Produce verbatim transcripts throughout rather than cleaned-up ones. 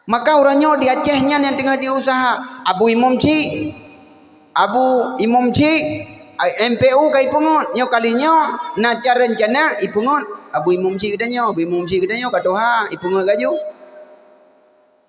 Maka uroe nyoe di Aceh nyan nyang teungoh diusaha, Abu Imum Chik, Abu Imum Chik, M P U ka ipeungeut, nyoe kali nyoe na cara rencana ipeungeut Abu Imum Chik geutanyoe, Abu Imum Chik geutanyoe ka tuha, ipeungeut laju.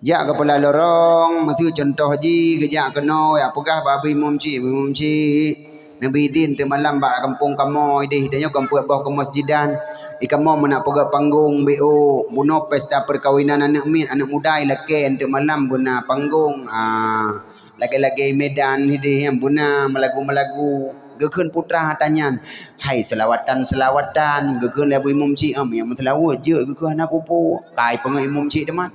Jak keu Peula Lorong, miseu cuntoh jih, geujak keunoe, jak peugah bak Abu Imum Chik, Abu Imum Chik, neubi idin teuk malam bak gampông kamoe ideh, tanyoe kon peuet boh keumeusejidan. Di kamoe meunak peugöt panggong, B O, bunoe pesta perkawinan aneuk miet, aneuk muda ilakée teuk malam beuna panggong, ah, lagée-lagée Medan ideh nyang beuna meulagu-meulagu. Geukheun putra ata nyan, hai seulawatan-seulawatan, geukheun lé Abu Imum Chik, am nyang meuseulaweuet jeuet geukheun hana peue-peue. Ka ipeungeut Imum Chik teuma.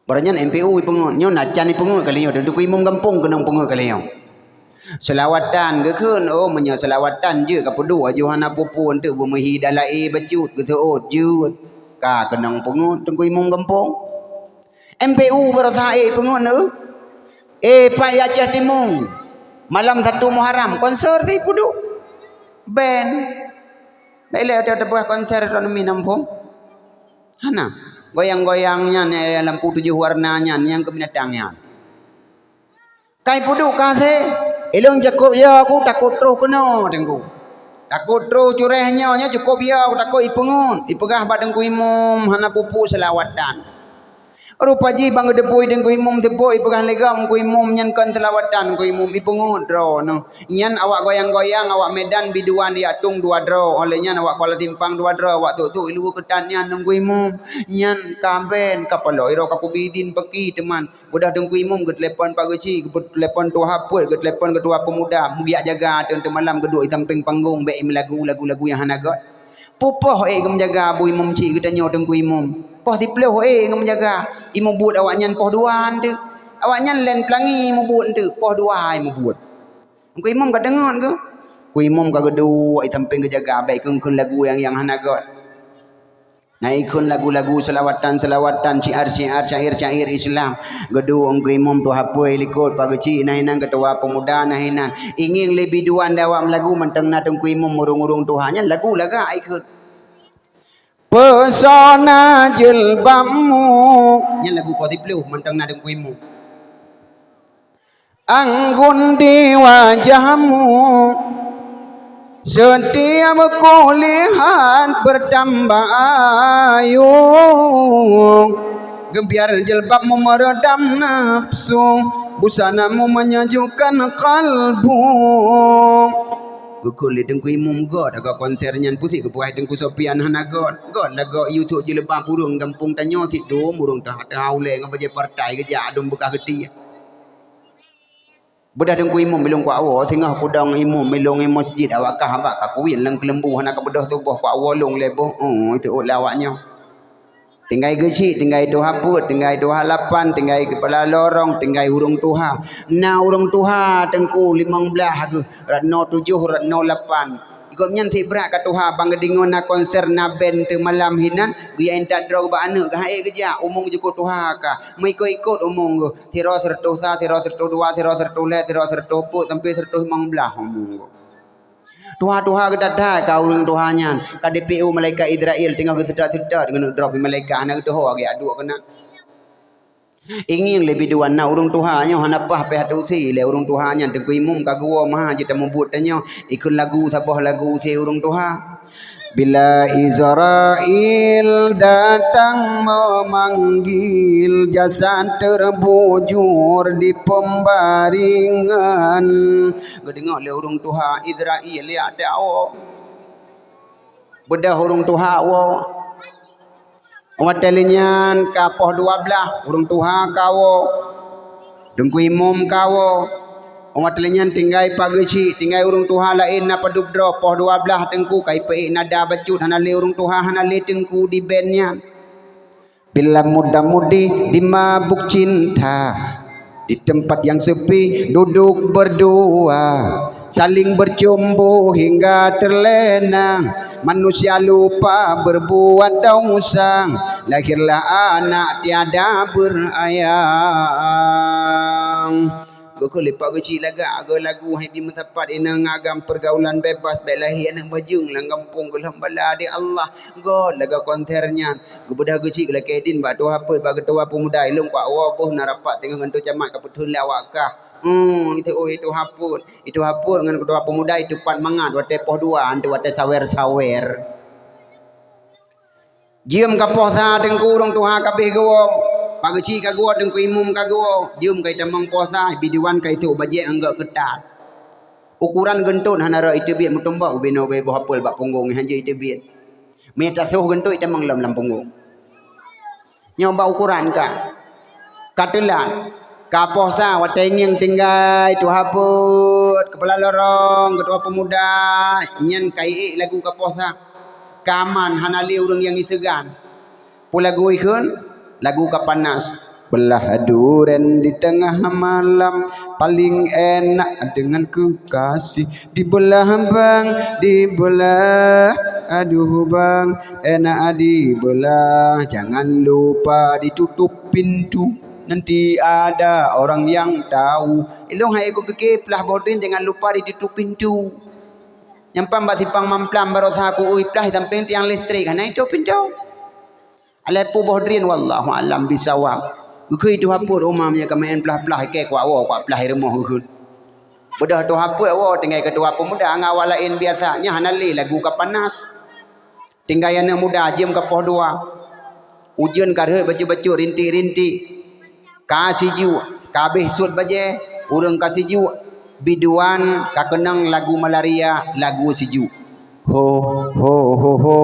Barang nyan M P U ipeungeut, nyoe na can ipeungeut kali nyoe, Teungku Imum Gampông keunong peungeut kali nyoe. Seulawatan geukheun, oh, meunyoe seulawatan jeuet ka peuduek, ajoh hana peue-peue, eunteuk beumeuhi dalaé bacut, geuseuôt jeuet. Ka keunong peungeut Teungku Imum Gampông. M P U barosa ék ipeungeut neuh. Eh, pat i Aceh Timu, malam satu Muharram, konser sipeuduek. Band. Bèk lé teupeugah konser ekonomi nampung. Hana. Goyang-goyang nyan, eh, lampu tujoh warna nyan, nyang keu binatang nyan. Ka ipeuduek ka hasé, ilôn cukôp yo ku takot troh keunoe, Teungku. Takot troh cureh nyoe, nyoe cukôp yo ku takot ipeungeut, ipeugah bak Teungku Imum hana peue-peue seulawatan. Rupa jih ban geuteupeue Teungku Imum teupeue ipeugah lé gob Teungku Imum nyan kon seulawatan Teungku Imum ipeungeut droeneuh. Nyan awak goyang-goyang, awak Medan biduan di atong dua droe, óh lheueh nyan awak Kuala Simpang dua droe, awak tuk-tuk iluwa keutan nyan Teungku Imum. Nyan ka band, ka paloe droe ka kubi idin paki teuma. Beudôh Teungku Imum geutelepon Pak Geuchik, geutelepon tuha peuet, geutelepon keutua peumuda, meugiak jaga ateueh malam geuduek i sampéng panggong bèk imeulagu lagu-lagu nyang hana göt. Peue poh ék geumeujaga Abu Imum Chik geutanyoe Teungku Imum? Poh siplôh ék geumeujaga, imubuet awaknyan poh dua eunteuk. Awaknyan lén Peulangi imubuet eunteuk, poh dua imubuet. Teungku Imum ka deungon keuh? Teungku Imum ka geuduek i sampéng geujaga, bèk kheun-kheun lagu nyang, nyang hana göt. Na ikheun lagu-lagu seulawatan-seulawatan, syiar-syiar, syair-syair Islam. Geuduek Teungku Imum tuha peuet likot, Pak Geuchik na inan, keutua peumuda na inan. Ingieng lé biduan di awak meulagu mantong na Teungku Imum ureueng-ureueng tuha nyan lagu lagak ikheun. Pesona jilbabmu. Nyan lagu poh siplôh mantong na Teungku Imum. Anggun di wajahmu, setiap kulihat bertambah ayu. Geumbiar jilbabmu meredam nafsu, busanamu menyejukkan kalbu. Geukheun lé Teungku Imum göt, agak konser nyan pusih geupeugah Teungku Sopian hana göt. Göt lagoe yue sôk jilbab ureueng gampông tanyoe sit dum ureueng teuha-teuha ulèe ngon bajèe partai geujak dum beukah geuti. Beudôh Teungku Imum ilôn kuwoe, singoh kudong imum ilôn i meuseujid awak kah bak ka kuwien lam keuleumbu hana kabeudôh tuboh kuwoe lôn lé boh, oh, itu lé awak nyoe. Tinggai Geuchik, tinggai tuha peuet, tinggai tuha lapan, tinggai keupala lorong, tinggai ureueng tuha. Na ureueng tuha Teungku limong blaih geuh, rot noe tujoh, rot noe lapan. Gobnyan sit brat ka tuha, ban geudeungoe na konser, na band teuh malam hinan, geujak intat droe bak aneuk, geuhai geujak, umong jukôp tuha ka, meuikot-ikot umong geuh, sidroe sireutôh sa, sidroe sireutôh dua, sidroe sireutôh lhèe, sidroe sireutôh peuet, sampoe sireutôh limong blaih umong geuh. Tuha-tuha geudat-dat ka ureueng tuha nyan, ka D P U malaikat Izrail teungoh geuseutôt-seutôt keuneuk drob malaikat hana geutuho lagèe aduk keunan. Ingieng lé biduan na ureueng tuha nyoe hana paih pih ateusi lé ureueng tuha nyan Teungku Imum ka geuwoe meuha jeuet tamubuet tanyoe ikheun lagu saboh lagu si ureueng tuha. Bila Izrail datang memanggil, jasad terbujur di pembaringan. Geudeungoe lé ureueng tuha Izrail ya teuwoe. Beudôh ureueng tuha woe. Watèe lheueh nyan ka poh dua blaih, ureueng tuha ka woe. Teungku Imum ka woe. Watèe lheueh nyan tinggai Pak Geuchik, tinggai ureueng tuha laén na padub droe, poh dua blaih Teungku ka ipeuék nada bacut, hana lé ureueng tuha, hana lé Teungku di band nyan. Bila muda-mudi dimabuk cinta, di tempat yang sepi duduk berdua, saling bercumbu hingga terlena. Manusia lupa berbuat dosa, lahirlah anak tiada berayang. Geukheueh lé Pak Geuchik lagak, agoe lagu hai bi meusapat inong agam pergaulan bebas, bèk lahé aneuk bajeueng lam gampông gohlom bala di Allah. Göt lagak konser nyan. Geubeudôh Geuchik geulakèe idin bak tuha peuet, bak keutua peumuda, ilôn kuat woe boh na rapat teungoh ngon tuha camat ka peutheun lé awak kah. Hmm, itu, oh, itu haput. Itu haput ngon keutua peumuda itu pat mangat watèe poh dua, antu watèe sawer-sawer. Jeuem ka poh sa teungku ureueng tuha ka abéh geuwoe. Pak Geuchik ka geuwoe, teungku imum ka geuwoe. Jeuem ka itamong poh sa, biduan ka isôk bajèe anggô keutat. Ukoran geuntot hana rot iteubiet meutumbak ubé noe boh apel bak punggong nyan jeuet iteubiet. Meunyo tasoh geuntot itamong lom lam punggong. Nyoe bak ukoran ka. Ka teulat. Ka poh sa watèe ngieng tinggai tuha peuet, keupala lorong, keutua peumuda, nyan ka iék lagu ka poh sa. Ka aman, hana lé ureueng nyang iseugan. Peue lagu ikheun? Lagu ka panas. Beulah duren di teungoh malam, paléng enak deungon keukaséh. Dibeulah bang, dibeulah, aduh bang, enak dibeulah. Jangan lupa ditutup pintu, nanti ada orang yang tahu. Ilôn hai kupike plah boh drien jangan lupa ditutup pintu. Nyan pan bak simpang Mamplam barosa kueu plah sampéng tiang listrik, hana itup pintu. Alah peue boh drien, wallahu a'lam bissawab. Geukheun tuha peuet uma meunyo ka meu'en plah-plah, ikei kuat woe, kuat plah i rumoh geukheun. Beudôh tuha peuet woe tinggai keu tuha peumuda ngon awak laén biasa, nyan hana lé lagu ka panas. Tinggai aneuk muda jeuem ka poh dua. Ujeuen ka rhot bacut-bacut rintik-rintik. Ka sijuek, ka abéh sot bajèe, ureueng ka sijuek. Biduan ka keunong lagu malaria, lagu sijuek. Ho, ho, ho, ho.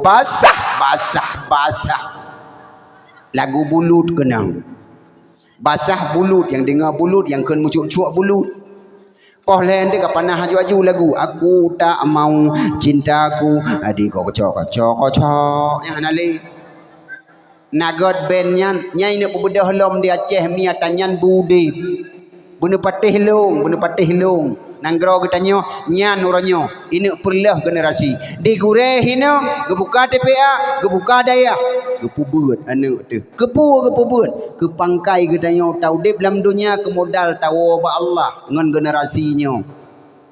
Basah, basah, basah. Lagu bulut keunong. Basah bulut, nyang deungoe bulut, nyang kheun meucuek-cuek bulut. Poh lhèe ka panas aju-aju lagu, "Aku tak mau cintaku, adik kocok, kocok, kocok." Nyang hana lé. Na göt band nyan, nyan ineuk peubeudôh lom di Aceh, mi ata nyan budép. Beuneuk patéh lông, beuneuk patéh lông. Nanggroe geutanyoe nyan uroe nyoe, ineuk peureulôh generasi. Di gurèe hinoe, geubuka T P A, geubuka dayah, geupeubeuet aneuk teuh. Keupeue geupeubeuet? Keu pangkai geutanyoe taudép lam donya, keu modal tawoe bak Allah ngon generasi nyoe.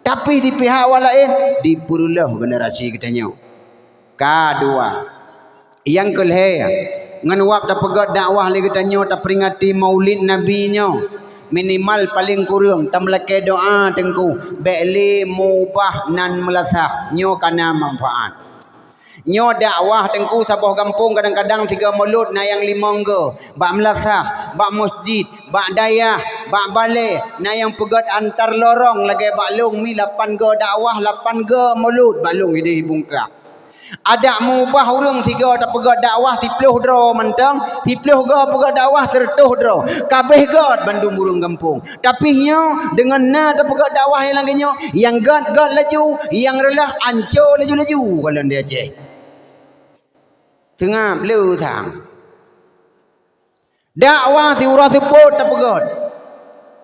Tapi di pihak awak laén, dipeureulôh generasi geutanyoe. Ka dua. Nyang keu lhèe, ngon wab tapeugöt dakwah lé geutanyoe taperingati Maulid Nabi nyoe, minimal paleng kureueng tameulakèe doa teungku, bèk lé mubah nan meulasah, nyoe ka na manfaat. Nyoe dakwah teungku saboh gampông kadang-kadang sigoe mulod na nyang limong goe, bak meulasah, bak meuseujid, bak dayah, bak balè, na nyang peugöt antar lorong lagèe bak lông mi lapan goe dakwah, lapan goe mulod bak lông idéh bungkah. Adak mubah ureueng sigoe tapeugöt dakwah siplôh droe mantong, siplôh goe peugöt dakwah sireutôh droe. Ka abéh göt bandum ureueng gampông. Tapi nyoe deungon na tapeugöt dakwah nyang lagèe nyoe, nyang göt-göt laju, nyang reulah anco laju-laju, kalon di Aceh. Seungab le sang. Dakwah siuroe seupôt tapeugöt.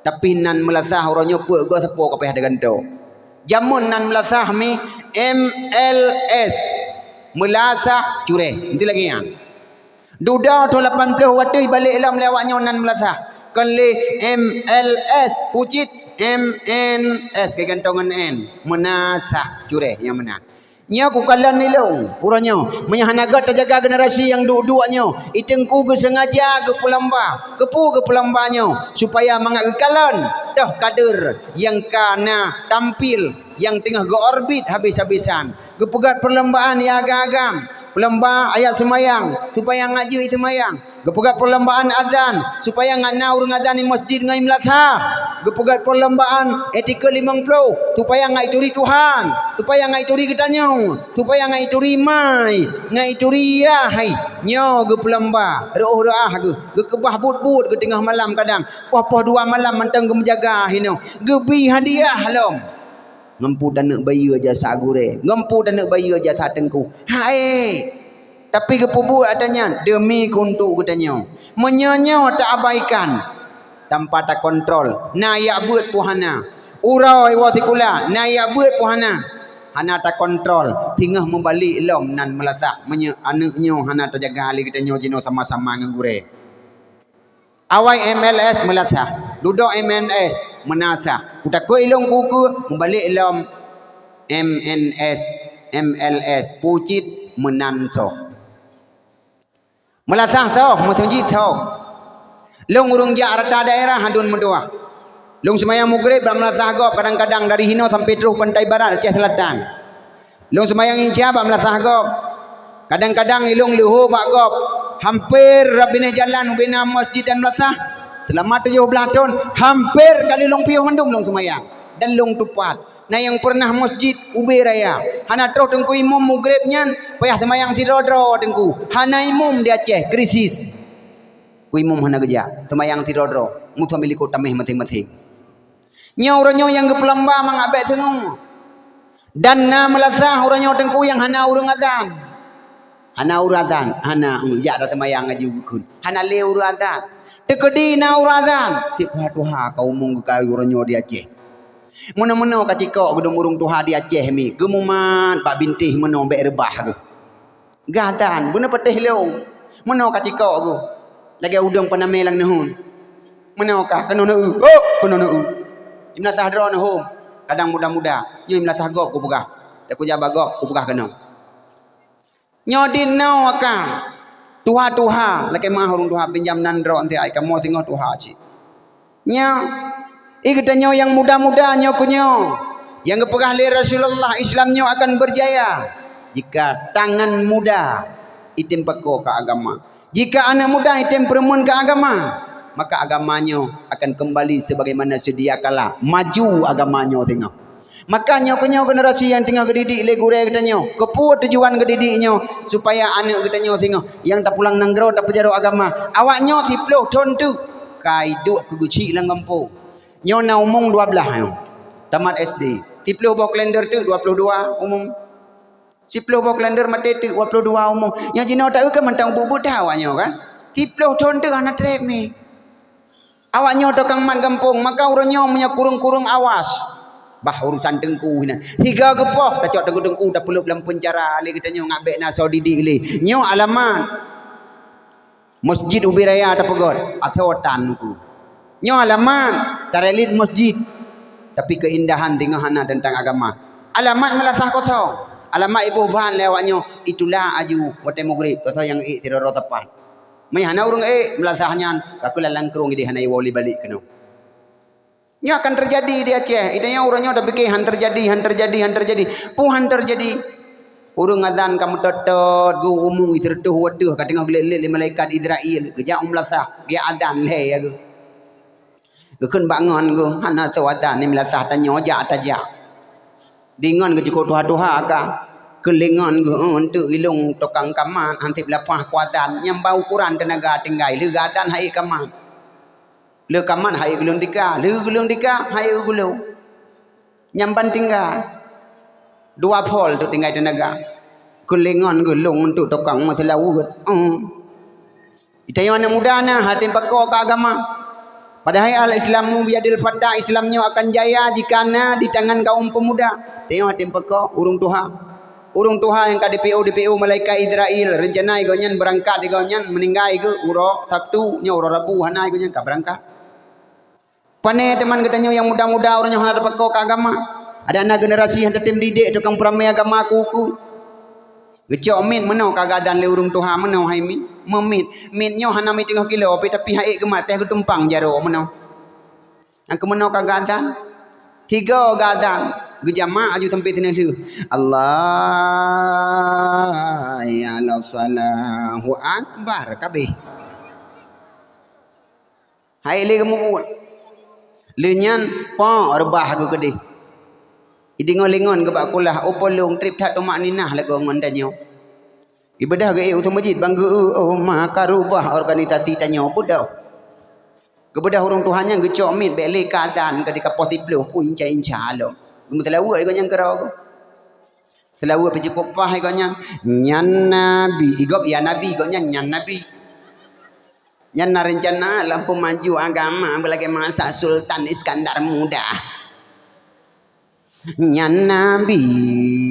Tapi nan meulasah uroe nyoe peuet goe sapeue ka payah tagantoe. Jameun nan meulasah mi M L S. Meulasah cureh. Enti lagèe nyan. Dudoe thôn lapan ploh watèe balek lom lé awak nyoe nan meulasah. Kon lé M L S, pucit M N S, geugantoe ngon N. Meunasah cureh nyang meunan. Nyoe kukalon ilông, uroe nyoe, meunyoe hana göt tajaga generasi nyang duek-duek nyoe, i teungku geuseungaja geupeulamba. Keupeue geupeulamba nyoe? Supaya mangat geukalon toh kader nyang ka na tampil, nyang teungoh geuorbit habis-habisan. Geupeugöt perlombaan nyang agam-agam, peulomba ayat seumayang, supaya mangat jeuet seumayang. Geupeugöt perlombaan azan, supaya ngat na ureueng azan di meuseujid ngon i meulasah. Geupeugöt perlombaan etika limong ploh, supaya ngat ituri Tuhan, supaya ngat ituri geutanyoe, supaya ngat ituri mai, ngat ituri yah hai. Nyoe geupeulomba, reuôh-reuôh geuh, geukeubah buet-buet geuteungoh malam kadang, poh-poh dua malam mantong geumeujaga hinoe, geubi hadiah lom. Ngon peue taneuk bayeue jasa gurèe, ngon peue taneuk bayeue jasa teungku. Hai! Tapi geupeubuet ata nyan demi keu untuk geutanyoe. Meunyoe nyoe taabaikan, tanpa takontrol, na jak beuet peue hana. Uroe iwoe sikula, na jak beuet peue hana. Hana takontrol, singoh mubalek lom nan meulasah meunyoe aneuk nyoe hana tajaga lé geutanyoe jinoe sama-sama ngon gurée. Awai M L S meulasah, dudoe M N S meunasah. Kutakot ilong kukeue mubalek lom M N S, M L S pucit meunansoh. Meulasah soh, meuseujid soh. Lôn ureuëng jak rata daerah hadun meutuah. Lôn seumayang mugreb bak meulasah gob kadang-kadang dari hinoe sampai troh Pantai Barat Aceh Selatan. Lôn seumayang isya bak meulasah gob. Kadang-kadang ilong leuho bak gob. Hamper rab binéh jalan ubena masjid dan meulasah. Seulama tujoh blaih thon, hamper kali lôn piôh mandum lôn seumayang. Dan lôn tupat. Na nyang peureunah masjid ubé raya. Hana troh teungku imum mugreb nyan, payah seumayang sidroe-droe teungku. Hana imum di Aceh, krisis. Ku imum hana geujak, seumayang sidroe-droe. Musoh milikot tameh maséng-maséng. Nyoe uroe nyoe nyang geupeulamba mangat bék seungoh. Dan na meulasah uroe nyoe teungku nyang hana ureuëng azan. Hana ureuëng azan, hana, jak dah seumayang aju geukheun. Hana lé ureuëng azan. Teukeudi na ureuëng azan, cit tuha-tuha ka umum geukayu uroe nyoe di Aceh. Meunoe-meunoe ka cikok geudong ureuëng tuha di Aceh mi, geumumat bak bintéh meunoe bék reubah geuh. Geuh azan, beuna patéh lôn. Meunoe ka cikok geuh, lagée udong peunamé lam neuheun. Meunoe ka, keunoe neueu, oh, keunoe neueu. Imeulasah droe neuhom, kadang muda-muda, nyoe imeulasah gob kupeugah. Dak kujak bak gob kupeugah keunoe. Nyoe dinoe ka tuha-tuha, lakée meuah ureuëng tuha pinjam nan droe anté ai kamoe singoh tuha cit. Nyoe, i geutanyoe nyang muda-muda nyoe keunyoe, nyang geupeugah lé Rasulullah Islam nyoe akan berjaya jika tangan muda item pako keu agama. Jika aneuk muda item peureumeun keu agama, maka agama nyoe akan keumbali sebagaimana sedia kala maju agama nyoe singoh. Maka nyoe keunyoe generasi nyang teungoh geudidik lé gurée geutanyoe, keupeue tujuan geudidik nyoe? Supaya aneuk geutanyoe singoh nyang tapulang nanggroe tapeujaroe agama, awak nyoe siploh thon teuk ka iduek keu geuchik lam gampông. Nyoe na umong dua blaih nyoe, tamat S D. Siploh boh kalender teuk dua ploh dua umong. Siploh boh kalender maté teuk dua ploh dua umong. Nyang jinoe taeu kan mantong buet-buet that awak nyoe kan. Siploh thon teuk hana treb ni. Awak nyoe tokang mat gampông, maka uroe nyoe meunyoe kureueng-kureueng awas. Bah urusan teungku nyan. Siga geupoh tacok teungku-teungku tapeuleueb lam peunjara lé geutanyoe ngat bék na soe didik lé. Nyoe alamat. Masjid ubé raya tapeugét, asoe tan ku. Nyoe alamat, tarelit masjid. Tapi keuindahan teungoh hana teuntang agama. Alamat meulasah kosong. Alamat iboh ban lé awak nyoe, itulah aju watée mugreb, kosong nyang ék sidroe-droe tepat. Meunyoe hana ureuëng ék, meulasah nyan, ka keulah lam krueng idéh hana iwoe lé balek keunoe. Nyoe akan teujadi di Aceh. Idéh nyoe uroe nyoe tapike han teujadi, han teujadi, han teujadi. Peue han teujadi? Ureuëng azan ka meutot-tot, geu umong sireutôh watée ka teungoh geulet-let lé malaikat Izrail, geujak u meulasah, geujak azan lhée ya geu. Geukheun bak ngon geu, hana soe azan di meulasah tanyoe jak tajak. Di ngon geu jikok tuha-tuha ka, keu lé ngon geu, "Eunteuk ilong tokang kamat, han sép lapah kuazan, nyang ba ukoran teunaga tinggai, lheueh geuazan hai kamat." Lheueh kamat hai geulong tika, lheueh geulong tika hai geulong. Nyang ban tinggai. Dua phol tu tinggai teunaga. Keu lé ngon geulong untuk tokang meuseulaweuet. Oh. Geutanyoe aneuk muda na, han tem pako keu agama. Padahai al-Islamu biyadil fata, Islam nyoe akan jaya jika na di tangan kaum pemuda. Tanyoe han tem pako ureuëng tuha. Ureuëng tuha nyang ka dipiôh-dipiôh malaikat Izrail, rencana gobnyan beurangkat gobnyan meuninggai geu uroe Sabtu, nyoe uroe Rabu hana gobnyan ka beurangkat. Pane teuma geutanyoe nyang muda-muda uroe nyoe hana tapako keu agama. Adak na generasi han tatem didik tokang peuramé agama ku-ku. Geucok miet meunoe ka geuazan lé ureuëng tuha meunoe hai miet. Meumiet, miet nyoe hana miet teungoh kilo pih tapi hai geumat pih geutumpang jaroe meunoe. Nyang keu meunoe ka geuazan. Tiga geuazan, geujamaah aju sampai sinan lheueh. Allah ya Allah, Allahu Akbar kabeh. Hai lé geumubuet. Lheueh nyan, pok reubah geuh keudeh. Idingoe lé ngon geuh bak kulah, "Oh polong treb that tumakninah lagoe ngon tanyoe." Ibeudôh geuék u teumajit bang geu-eu, "Oh ma ka reubah organisasi tanyoe beudôh." Geubeudôh ureuëng tuha nyan geucok miet bék lé ka azan ka di kapoh siploh pun inca-inca lom. Geumeuseulaweuet gobnyan keudroe geuh. Seulaweuet pih cukôp paih gobnyan. Nyan nabi, i gob ya nabi gobnyan nyan nabi. Nyan na reuncana lom peumaju agama beulagée masa Sultan Iskandar Muda. Nyan Nabi,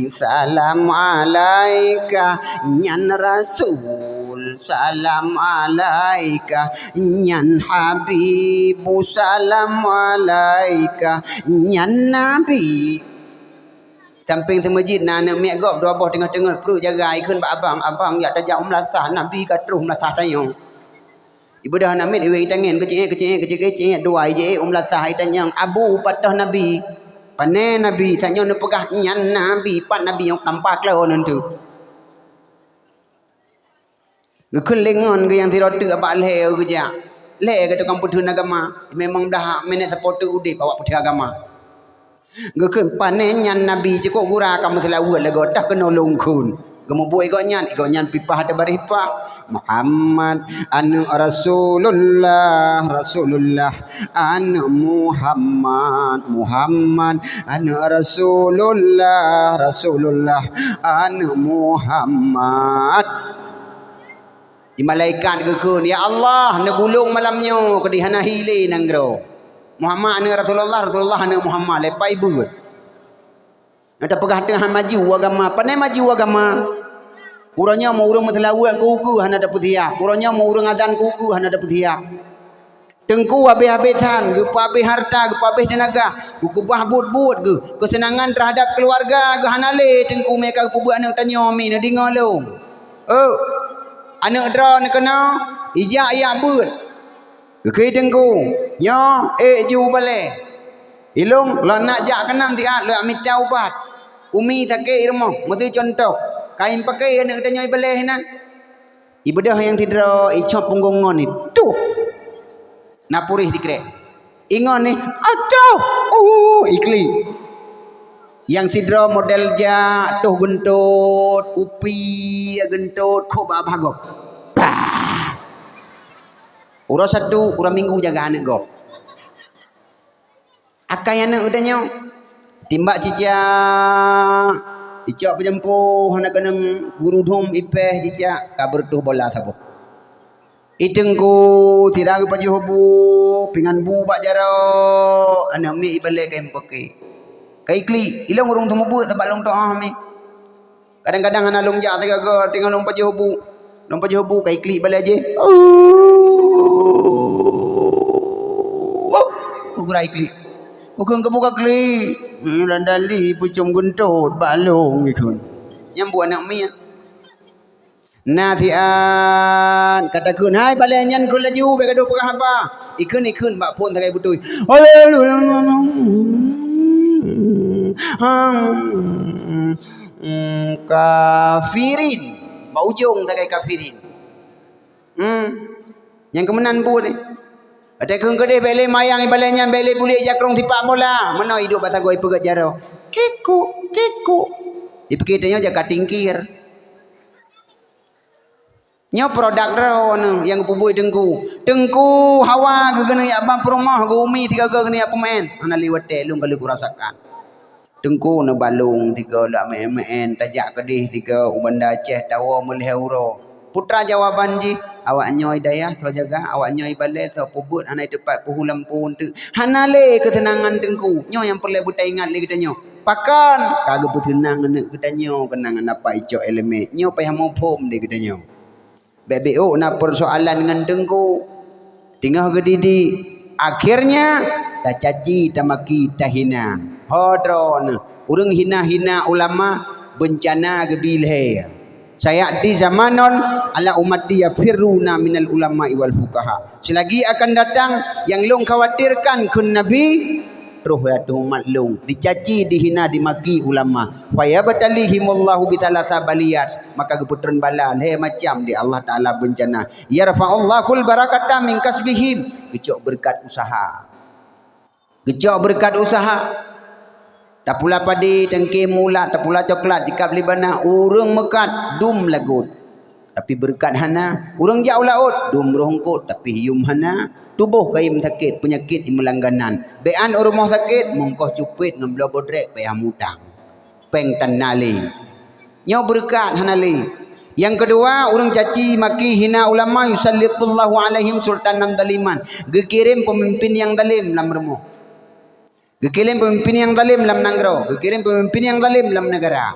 salam alaika. Nyan Rasul, salam alaika. Nyan Habibu, salam alaika. Nyan Nabi. Sampéng seumeujid na aneuk miet gob dua boh teungoh-teungoh pruet jaga, ikheun bak abang, "Abang, jak tajak u meulasah, Nabi ka troh meulasah tanyoe." Ibeudôh aneuk miet iweng tangen, keucék-keucék, keucék-keucék, dua ijék u meulasah itanyong, "Abu, pat toh Nabi?" "Pané Nabi?" "Tanyoe neupeugah nyan Nabi, pat Nabi nyang tampa klo neuntu." Geukheun lé ngon geu nyang sidroe teuk bak lhèe geujak. Lhèe geu tukang peutheun agama, memang dah minèt sapo teuk udép awak peutheun agama. Geukheun pané nyan Nabi, cukôp gura ka meuseulaweuet lé gob, dah keunoe lôn kheun. Geumubuet gobnyan, gobnyan pipah ateueh baréh pah. Muhammad, aneuk Rasulullah, Rasulullah, aneuk Muhammad, Muhammad, aneuk Rasulullah, Rasulullah, aneuk Muhammad. Di malaikat geukheun, "Ya Allah, neubulông malam nyoe keudéh hana hi lé nanggroe. Muhammad aneuk Rasulullah, Rasulullah aneuk Muhammad, lepai beuet." Na tapeugah teuh han maju agama. Pané maju agama? Uroe nyoe meu ureuëng meuseulaweuet keu ukeue hana tapeusiab. Uroe nyoe meu ureuëng azan keu ukeue hana tapeusiab. Teungku habéh-habéh that, geupeuhabéh hareuta, geupeuhabéh teunaga, geukeubah buet-buet geuh. Keuseunangan teuhadab keuluwarga geuh hana lé teungku, meuka geupeubuet aneuk tanyoe mi neudeungoe lôn. Oh, aneuk droeneuh keunoe ijak yak beuet. Geukheun teungku, "Nyoe ék ju balée. Ilông lôn nak jak keunan siat lôn mita ubat. Umi sakét i rumoh, meusi cuntoh. Kain paké aneuk tanyoe balée na." Ibeudôh nyang sidroe icop punggong ngon ni, tuh! Na puréh sikrek. Ingon ni, adoh! Uh, iklik. Nyang sidroe model jak, toh geuntot, upi geuntot, khok bak abah gob. Bah! Uroe Sabtu, uroe Minggu jaga aneuk gob. Akai aneuk geutanyoe, timbak cicak, icok peujampoh hana keunong, gurudhom ipéh cicak, ka beureutoh bola saboh. Iteungku, sira geupajoh bu, pingan bu bak jaroe, aneuk miet ibalée kayém poke. Ka iklik, ilông ureuëng teumeubeuet sabab lông toh mi. Kadang-kadang hana lông jak sigoe-goe, teungoh lông pajoh bu. Lông pajoh bu, ka iklik balée jih. Kugura iklik. Kukheun keubuka klik. Nyoe dan dali peucom geuntot bak lông ikheun. Nyang buet aneuk miet. Na siat ka takheun, "Hai balée nyan kheun laju, bék gadoh peugah haba." Ikheun-ikheun bak phon sagai beutôi. Hmm, kafirin. Bak ujong sagai kafirin. Hmm. Nyang keumeunan buet, eh. Watée kheun keudeh bék lé mayang ibalée nyan, bék lé bulék jakrong sipak bola. Meunoe iduek bak sagoe ipeugét jaroe. Kikuk, kikuk. Ipike tanyoe jaka tingkir. Nyoe produk droeneuh nyang geupeubuet teungku. Teungku hawa geuneuk jak ban peurumoh, geu-umi sigoe-goe geuneuk jak peumaén. Hana lé watée lôn ka lheueh kurasakan. Teungku neubalong sigoe lak meuén-meuén, tajak keudeh sigoe u Banda Aceh tawoe meulhèe uroe. Peue teuma jawaban jih, awak nyoe i dayah soe jaga, awak nyoe i balée soe peubuet, hana i teupat peuhu lam phon teuk. Hana lé keuseunangan teungku. Nyoe nyang peureulée beutaingat lé geutanyoe. Pakon ka geupeuseunang aneuk geutanyoe keunan ngon apa icok iéleumé. Nyoe payah muphom lé geutanyoe. Bék-bék ôk na peusoalan ngon teungku. Teungoh geudidik, akhirnya tacaci, tamaki, tahina. Ho droeneuh, ureuëng hina-hina ulama, beuncana geubi lhée. Sayati zamanun ala ummati yafirruna minal ulama'i wal fuqaha. Seulagi akan datang, nyang lôn khawatirkan kheun Nabi, troh ateueh umat lôn, dicaci, dihina, dimaki ulama. Fayabtalihimullahu bitsalasa baliyat, maka geupeutreun bala lhée macam di Allah Taala beuncana. Yarfa'ullahul barakata min kasbihim, geucok beureukat useuha. Geucok beureukat useuha. Tapula padé, tangke mulat, tapula coklat, jikab lé bana, ureuëng meukat dum lagot. Tapi beureukat hana. Ureuëng jak u laôt, dum roh eungkot, tapi hium hana. Tuboh kayém sakét, peunyakét jimeulangganan. Bék an u rumoh sakét, mungkoh cupet ngon bloe bodrek payah mutang. Péng tan na lé. Nyoe beureukat hana lé. Nyang keudua, ureuëng caci, maki, hina ulama, yusallitullahu alaihim sultanan zaliman. Geukirém peumimpén nyang zalém lam rumoh. Geukirém peumimpin nyang zalim lam nanggroe, geukirém peumimpin nyang zalim lam neugara.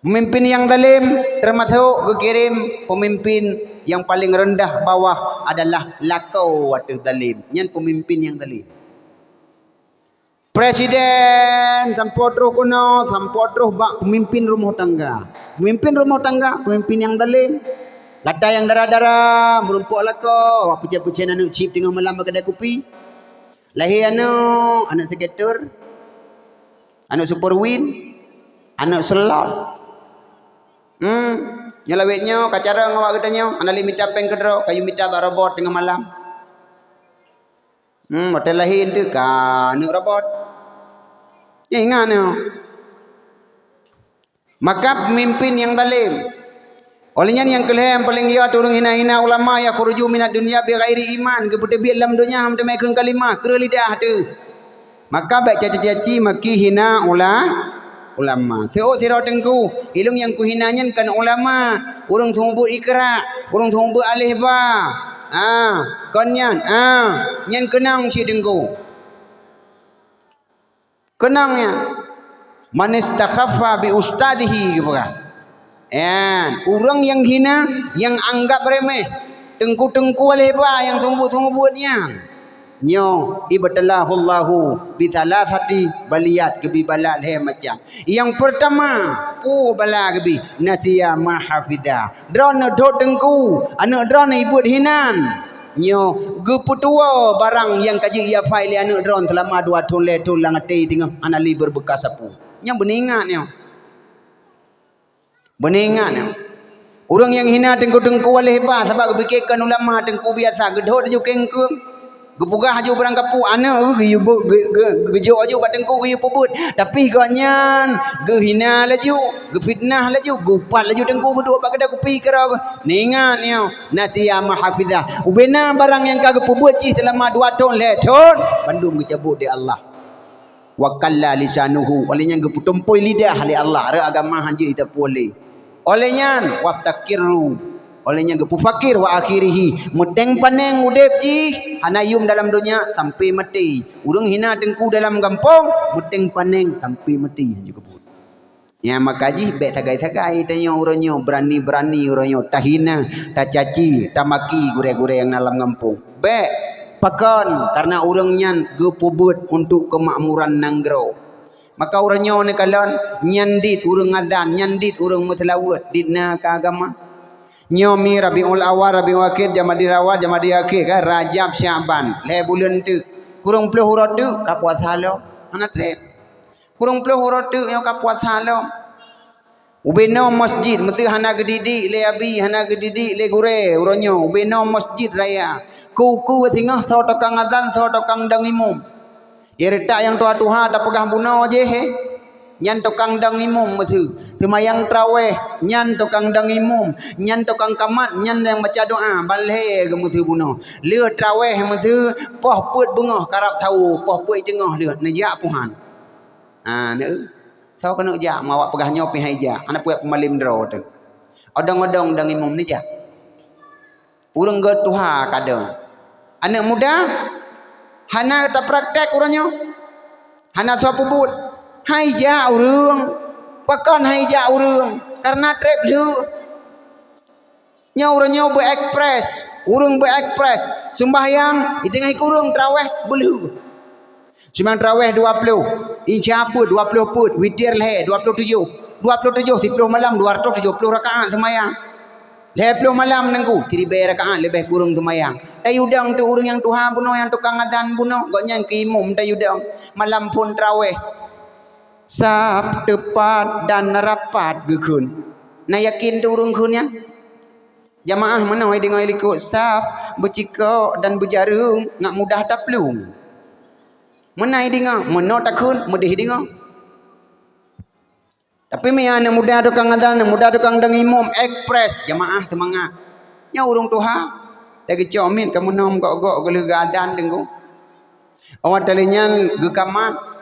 Peumimpin nyang zalim teumasok geukirém peumimpin nyang paleng reundah bawah adalah lakoe ateueh zalim. Nyan peumimpin nyang zalim. Presiden sampoe troh keunoe, sampoe troh bak peumimpin rumoh tangga. Peumimpin rumoh tangga, peumimpin nyang zalim. Gata nyang dara-dara, meurumpok lakoe, peucen-peucen aneuk chip teungoh malam bak keudè kupi. Lahé aneuk, aneuk skeeter, aneuk super win, aneuk slot. Hmm, nyoe lawét nyoe ka carông awak geutanyoe, hana lé mita péng keudroe, kayue mita bak robot teungoh malam. Hmm, watèe lahé teuk ka aneuk robot. Ingat nyoe. Maka peumimpin nyang zalim. Óh lheueh nyan nyang keu lhèe nyang paleng gét ureueng hina-hina ulama, yakhruju minad dunya bighairi iman, geupeuteubiet lam donya hana meuteumèe kheun kalimah, kreueh lidah teuh. Maka bèk caci-caci maki hina ula-, ulama. Teuôt sidroe teungku, ilôn nyang kuhina nyan kon ulama, ureueng seumeubeuet Iqra, ureueng seumeubeuet alif ba. Ah, kon nyan, ah, nyan keunong cit teungku. Keunong nyan, "Man istakhaffa bi ustadhihi," geupeugah. Nyan, ureueng nyang hina, nyang anggab remeh, teungku-teungku aleh ba nyang seumeubeuet-seumeubeuet nyan. Nyoe, "Ibtalahullahu bi thalathati baliyat," geubri bala lhèe macam. Nyang peurtama, peue bala geubri, "Nasiya ma hafidha." Droeneuh dhôt teungku, aneuk droeneuh ibeuet hinan. Nyoe geupeutuwoe barang nyang ka jeuet jihafai lé aneuk droeneuh seulama dua thon lhèe thon lam até teungoh hana lé beubeukas sapeue. Nyoe beuningat nyoe. Beuningat nyoe. Ureueng nyang hina teungku-teungku aleh ba sabab geupike kon ulama teungku biasa geudhôt laju kengkeung. Geupeugah laju barang kapue aneuk geuh geuyue beu-, geu-, geu-, geujok laju bak teungku geuyue peubuet. Tapi gobnyan geuhina laju, geufitnah laju, geupat laju teungku geuduek bak keudè kupi keudroe geuh. Ingat nyoe, nasiya ma hafizah. Ubena barang nyang ka geupeubuet jih seulama dua thon, lhèe thon, bandum geucabot lé Allah. Wa kalla lisanuhu, óh lheueh nyan geupeutumpôi lidah lé Allah, rot agama hanjeuet jitapue lé. Óh lheueh nyan, wabtakirru, óh lheueh nyan geupeufakir, wa akhirihi, meuténg paneng udeb jih, hana yum dalam donya sampai maté. Ureueng hina teungku dalam gampông, meuténg paneng sampai maté hanjeuet geubuet. Nyan maka jih bèk sagai-sagai tanyoe uroe nyoe, beurani-beurani uroe nyoe tahina, tacaci, tamaki gurèe-gurèe nyang na lam gampông. Bèk! Pakon? Kareuna ureueng nyan geupeubuet untuk keumakmuran nanggroe. Maka uroe nyoe neukalon, nyan dit ureueng azan, nyan dit ureueng meuseulaweuet, dit na keu agama. Nyoe mi Rabiul Awal, Rabiul Akhir, Jamadil Awal, Jamadil Akhir kan, Rajab, Syaban, lhèe buleuen teuk. Kureueng ploh uroe teuk ka puasa lom. Hana trép. Kureueng ploh uroe teuk nyoe ka puasa lom. Ubé noe masjid, meuseu hana geudidik lé abi, hana geudidik lé gurèe uroe nyoe, ubé noe masjid raya. Keu-keu singoh soe tukang azan, soe tukang dong imum. Ireutak nyang tuha-tuha tapeugah bunoe jih, he. Nyan tukang dong imum meuseu. Seumayang traweh, nyan tukang dong imum. Nyan tukang kamat, nyan nyang baca doa, ban lhèe geumeuseu bunoe. Lheueh traweh meuseu, poh peuet beungoh karab sawoe, poh peuet teungoh lheueh neujak puhan. Ha, neu. Soe keuneuk jak, meunyoe awak peugah nyoe pih hai jak, hana peue peumalém droe teuh. Odong-odong dong imum neujak. Ureueng geutuha kadang. Aneuk muda hana tapraktek uroe nyoe. Hana soe peubuet. Hai jak ureueng. Pakon hai jak ureueng? Kareuna trép lheueh. Nyoe uroe nyoe beu-ekspres, ureueng beu-ekspres. Seumbahyang, di teungoh kureueng traweh beulheueh. Seumbahyang traweh dua ploh, isya peuet dua ploh peuet, witir lhèe dua ploh tujoh, dua ploh tujoh siploh malam dua ratus tujoh ploh rakaat seumbahyang. Lhèe ploh malam nangku, siribèe rakaat leubeh kureueng seumbahyang. Tayue dong teuh ureueng nyang tuha bunoe, nyang tukang azan bunoe, gobnyan keu imum tayue dong. Malam phôn traweh. Saf teupat dan rapat geukheun. Na yakin teuh ureueng kheun nyan? Jamaah meunoe deungoe likot saf, beucikok dan beujareueng ngat mudah taplueng. Meunan deungoe, meunoe takheun, meudeh deungoe. Tapi meunyo aneuk muda tukang azan, aneuk muda tukang dong imum, ekspres, jamaah seumangat. Nyoe ureueng tuha, lagèe cok miet ka meunoe gok-gok geulheueh geuazan teungku. Awak tali nyan geukamat,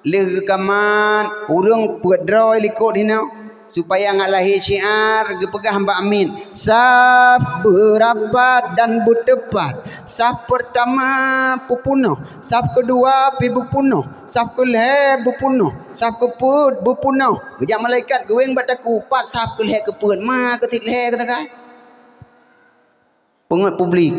lheueh geukamat, ureueng peuet droe likot hinoe. Supaya ngat lahé syiar geupeugah bak miet, saf beurapat dan beuteupat. Saf peurtama peupunoh, saf keudua pi beupunoh, saf keulhée beupunoh, saf keupeuet beupunoh. Geujak malaikat geuwéng bak takue, pat saf keulhée keupeuet, ma keutit lhée keusagai. Peungeut publik.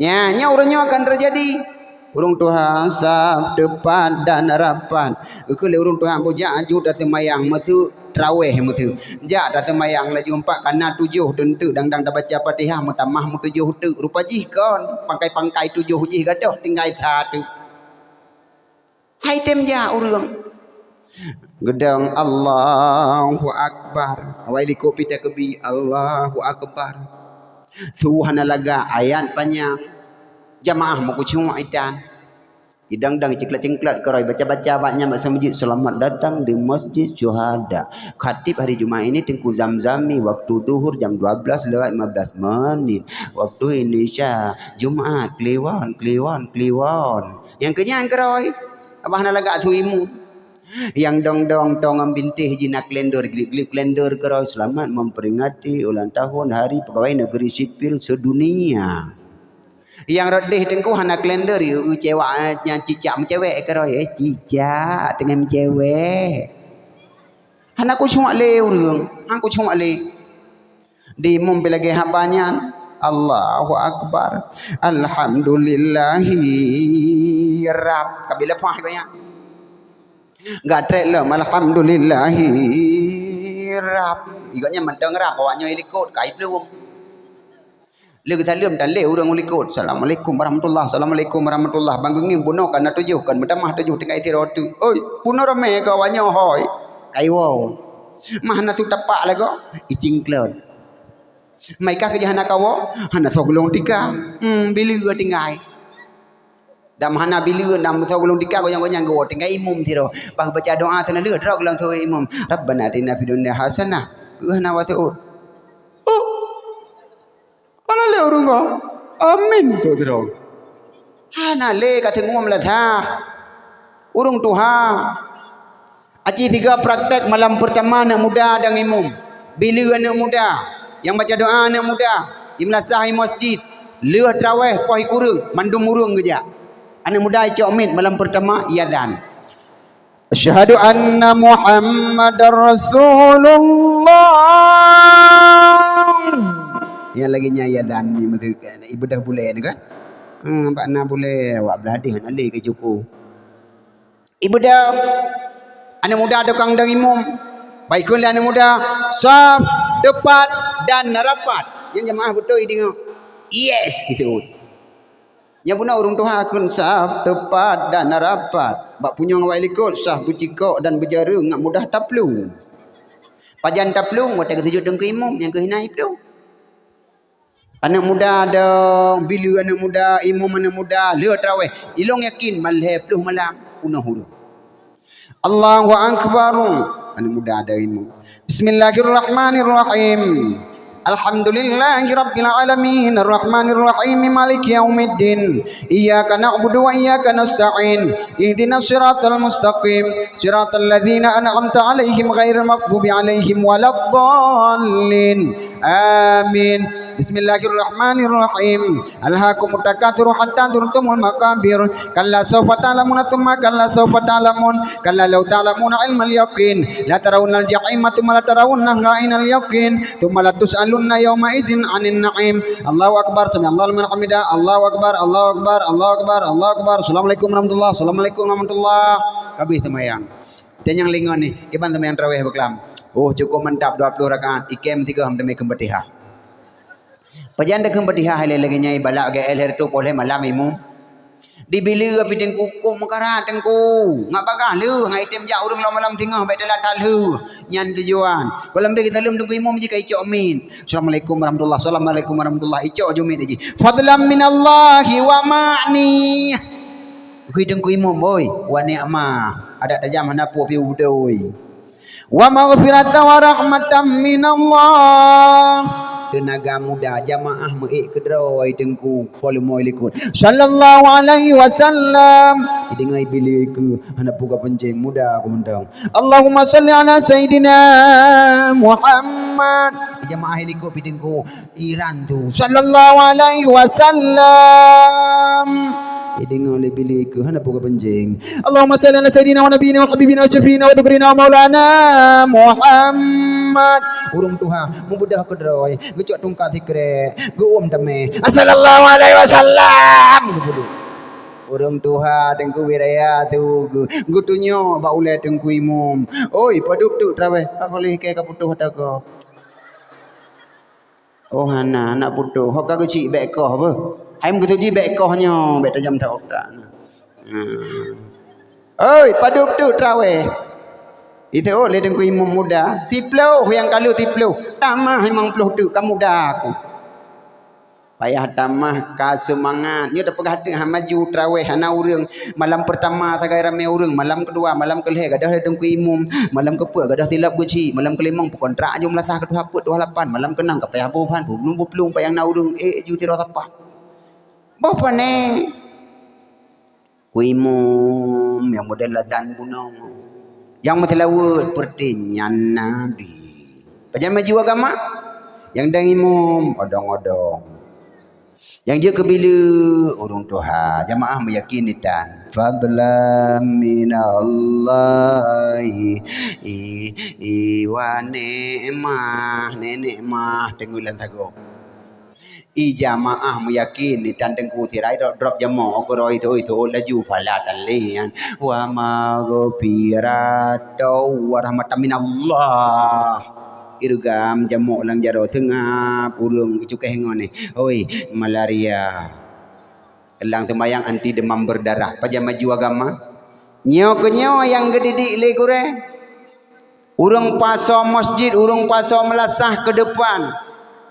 Nya, nya ureuëng nyoe akan teujadi. Ureuëng tuha saf teupat dan rapat. Geukheun lé ureuëng tuha, "Bujak aju taseumayang meuteuk, traweh meuteuk. Jak taseumayang laju empat kana tujoh teunteuk dang-dang tabaca Fatihah meutamah meutujoh teuk." Rupa jih kon, pangkai-pangkai tujoh jih gadôh tinggai sa teuk. Hai tem jak ureuëng. Geudong, "Allahu Akbar." Awai likot pih takeubi, "Allahu Akbar." Su hana lagak, ayat panyang. Jamaah meukucok itan. Idang-dang cengklat-cengklat keurôi baca-baca bak nyan bak seumeujid, "Selamat datang di Masjid Syuhada." Khatib hari Jumat ini Teungku Zamzami, waktu zuhur jam dua belas lewat lima belas menit. Waktu Indonesia, Jumat, Kliwon, Kliwon, Kliwon. Nyang keunyan keurôi, bah na lagak su imum. Nyang dong-dong tong ngon bintéh jih na kalender, grip-grip kalender keurôi, "Selamat memperingati ulang tahun Hari Pegawai Negeri Sipil Sedunia." Nyang rot deh teungku hana kalender, eu, cewek, eh, nyang cicak meucewek keurôi, eh, cicak teungoh meucewek. Hana kucok lé ureuëng, hana kucok lé. Di imum pih lagée haba nyan. Allahu Akbar. Alhamdulillahi Rabb. Ka bila pah gobnyan. Gak trek lom, "Alhamdulillahi Rabb." Gobnyan mantong rab, awak nyoe likot, kai plueng. Lé geusaleuem tan lé ureuëng u likot, "Assalamualaikum warahmatullah, assalamualaikum warahmatullah." Bang geungieng bunoe ka na tujoh, kon meutamah tujoh tinggai sidroe teuk. "Oi, bunoe ramé keu awak nyoe hôi." Kai woe. Mah na su tapak lagoe, icingklon. Mai ka keujah hana kawoe, hana soe geulong tika. Hmm, bileue tinggai. Dan hana bileue, dan soe geulong tika gobnyan-gobnyan geuwoe tinggai imum sidroe. Bah baca doa teuna lheueh droe geulong soe imum. "Rabbana atina fid dunya hasanah." Keu hana waseuôt. Oh. Hana lé ureuëng ngon. Amin tu sidroe. Hana lé ka teungoh meulasah. Ureuëng tuha. Aci tiga praktek malam peurtama aneuk muda dan imum. Bileue aneuk muda, nyang baca doa aneuk muda, imeulasah i masjid, lheueh traweh poh ikureueng, mandum ureuëng geujak. Aneuk muda icok miet malam peurtama, iazan. "Asyhadu anna Muhammadar Rasulullah." Nyang lagée nyan iazan ni maksud ibeudôh bulée ni kan. Hmm, bak na bulée, awak blah deh hana lé keu cuku. Ibeudôh, aneuk muda tukang dong imum, baikon lé aneuk muda, saf, teupat dan rapat. Nyang jamaah beutôi deungoe. Yes, itu. Nyang bunoe ureuëng tuha kheun saf, teupat dan rapat. Bak punyueng awak likot, saf beucikok dan beujareueng ngat mudah taplueng. Pajan taplueng, watée geusujut teungku imum, nyang keuh hina iplueng. Aneuk muda dong, bileue aneuk muda, imum aneuk muda, lheueh traweh. Ilong yakin, malhée ploh malam, punoh ureuëng. Allahu Akbar. Aneuk muda ada ilmu. Bismillahirrahmanirrahim. Alhamdulillahirabbil alamin, arrahmanirrahim, maliki yaumiddin. Iyyaka na'budu wa iyyaka nasta'in. Ihdinas siratal mustaqim. Siratal ladzina an'amta 'alaihim ghairil maghdubi 'alaihim waladdallin. Amin. Bismillahirrahmanirrahim. Alhaakumut takatsur hatta zurtumul maqabir. Kalla saufa ta'lamuna tsumma kalla saufa ta'lamun. Kalla law ta'lamuna ilmal yaqin. La tarawunnal jahima tsumma la tarawunnaha ainal yaqin. Tsumma la tus'alunna yauma idzin 'anin na'im. Allahu akbar, sami'allahu liman hamidah. Allahu akbar, Allahu akbar, Allahu akbar, Allahu akbar. Assalamualaikum warahmatullah, assalamualaikum warahmatullah. Habis seumayang. Dan nyang lingong ni, kiban seumayang tarawih beukelam. Oh, cukup mantap dua puluh rakaat, ikém tiga hom teumé kheun Fatihah. Pajan takheun Fatihah ilée lagée nyan, ibalat lagée éh lhée reutôh poh lhée malam imum. Dibileue pih teungku, kok meukarat teungku. Ngat bagaih lheueh, ngat item jak ureuëng lom malam singoh bék teulat that lheueh. Nyan tujuan. Goh lom bék geusaleuem teungku imum jih ka icok miet. Assalamualaikum warahmatullah, assalamualaikum warahmatullah. Icok ju miet jih. Fadlan minallahi wa ma'ni. Geukheun teungku imum, oi, wa ni'ma. Adak tajam hana peue pih beutôi. Wa maghfiratan wa rahmatan minallah. Teunaga muda, jamaah meuék keudroe Teungku, volume likot. Sallallahu alaihi wasallam. Ideungoe Iblih keu, hana peue ka peunceng, muda ku mantong. Allahumma salli ala Sayyidina Muhammad. Jamaah likot pi Teungku, Iran tu. Sallallahu alaihi wasallam. Ideungoe lé Iblih keu, hana peue ka peunceng. Allahumma salli ala Sayyidina wa Nabiyina wa Habibina wa Syafi'ina wa Dhukrina wa Maulana Muhammad. Ureuëng tuha, meubeudôh keudroe, geucok tungka sikrek, geuuem tamé. Sallallahu alaihi wasallam. Geupeudôh. Ureuëng tuha Teungku Wiraya tu geu-, geutunyok bak ulée Teungku Imum. Oi, padub tu traweh, ka boleh ke ka putôh ata ko. Oh, hana, hana putôh. Ho ka geucik bék koh beuh. Hai meugeuteuji bék koh nyoe, bék tajam that utak. Hmm. Oi, padub tu traweh. Itu oh, lé Teungku Imum muda. Siploh nyang ka lheueh siploh. Tamah limong ploh tu ka muda aku. Payah tamah ka seumangat. Nyoe tapeugah teuk ha maju traweh hana ureuëng. Malam pertama sagai ramé ureuëng, malam kedua, malam kelhée gadôh lé Teungku Imum, malam keupeuet gadôh silop geucik, malam kelimong peukontrak jeuem lasah keudua peuet dua lapan, malam keunam ka payah boh ban, bublueng-bublueng payah na ureuëng ék ju sidroe sapat. Boh pané. Ku imum nyang model ladan gunong. Nyang meuteulaweuet peureuti nyan nabi. Pajan maju agama? Nyang dang imum odong-odong. Nyang jeuet keu bileuk ureuëng tuha, jamaah meuyakin ditan. Fadlan minallahi, i, i wa ni'mah, nenek mah teungeut lam sagoe. I jamaah meuyakin ditan teungku sirai drob-drob jamoe keuroi seuôt-seuôt laju pala talian. Wa maghfiratan wa rahmatan minallah. Irgam jamok lam jaroe seungab ureuëng icukéh ngon eh. Hoi, malaria. Keulang seumayang anti demam berdarah. Pajan maju agama? Nyoe keu nyoe nyang geudidik lé gurée. Ureuëng pasoe masjid, ureuëng pasoe meulasah keu depan.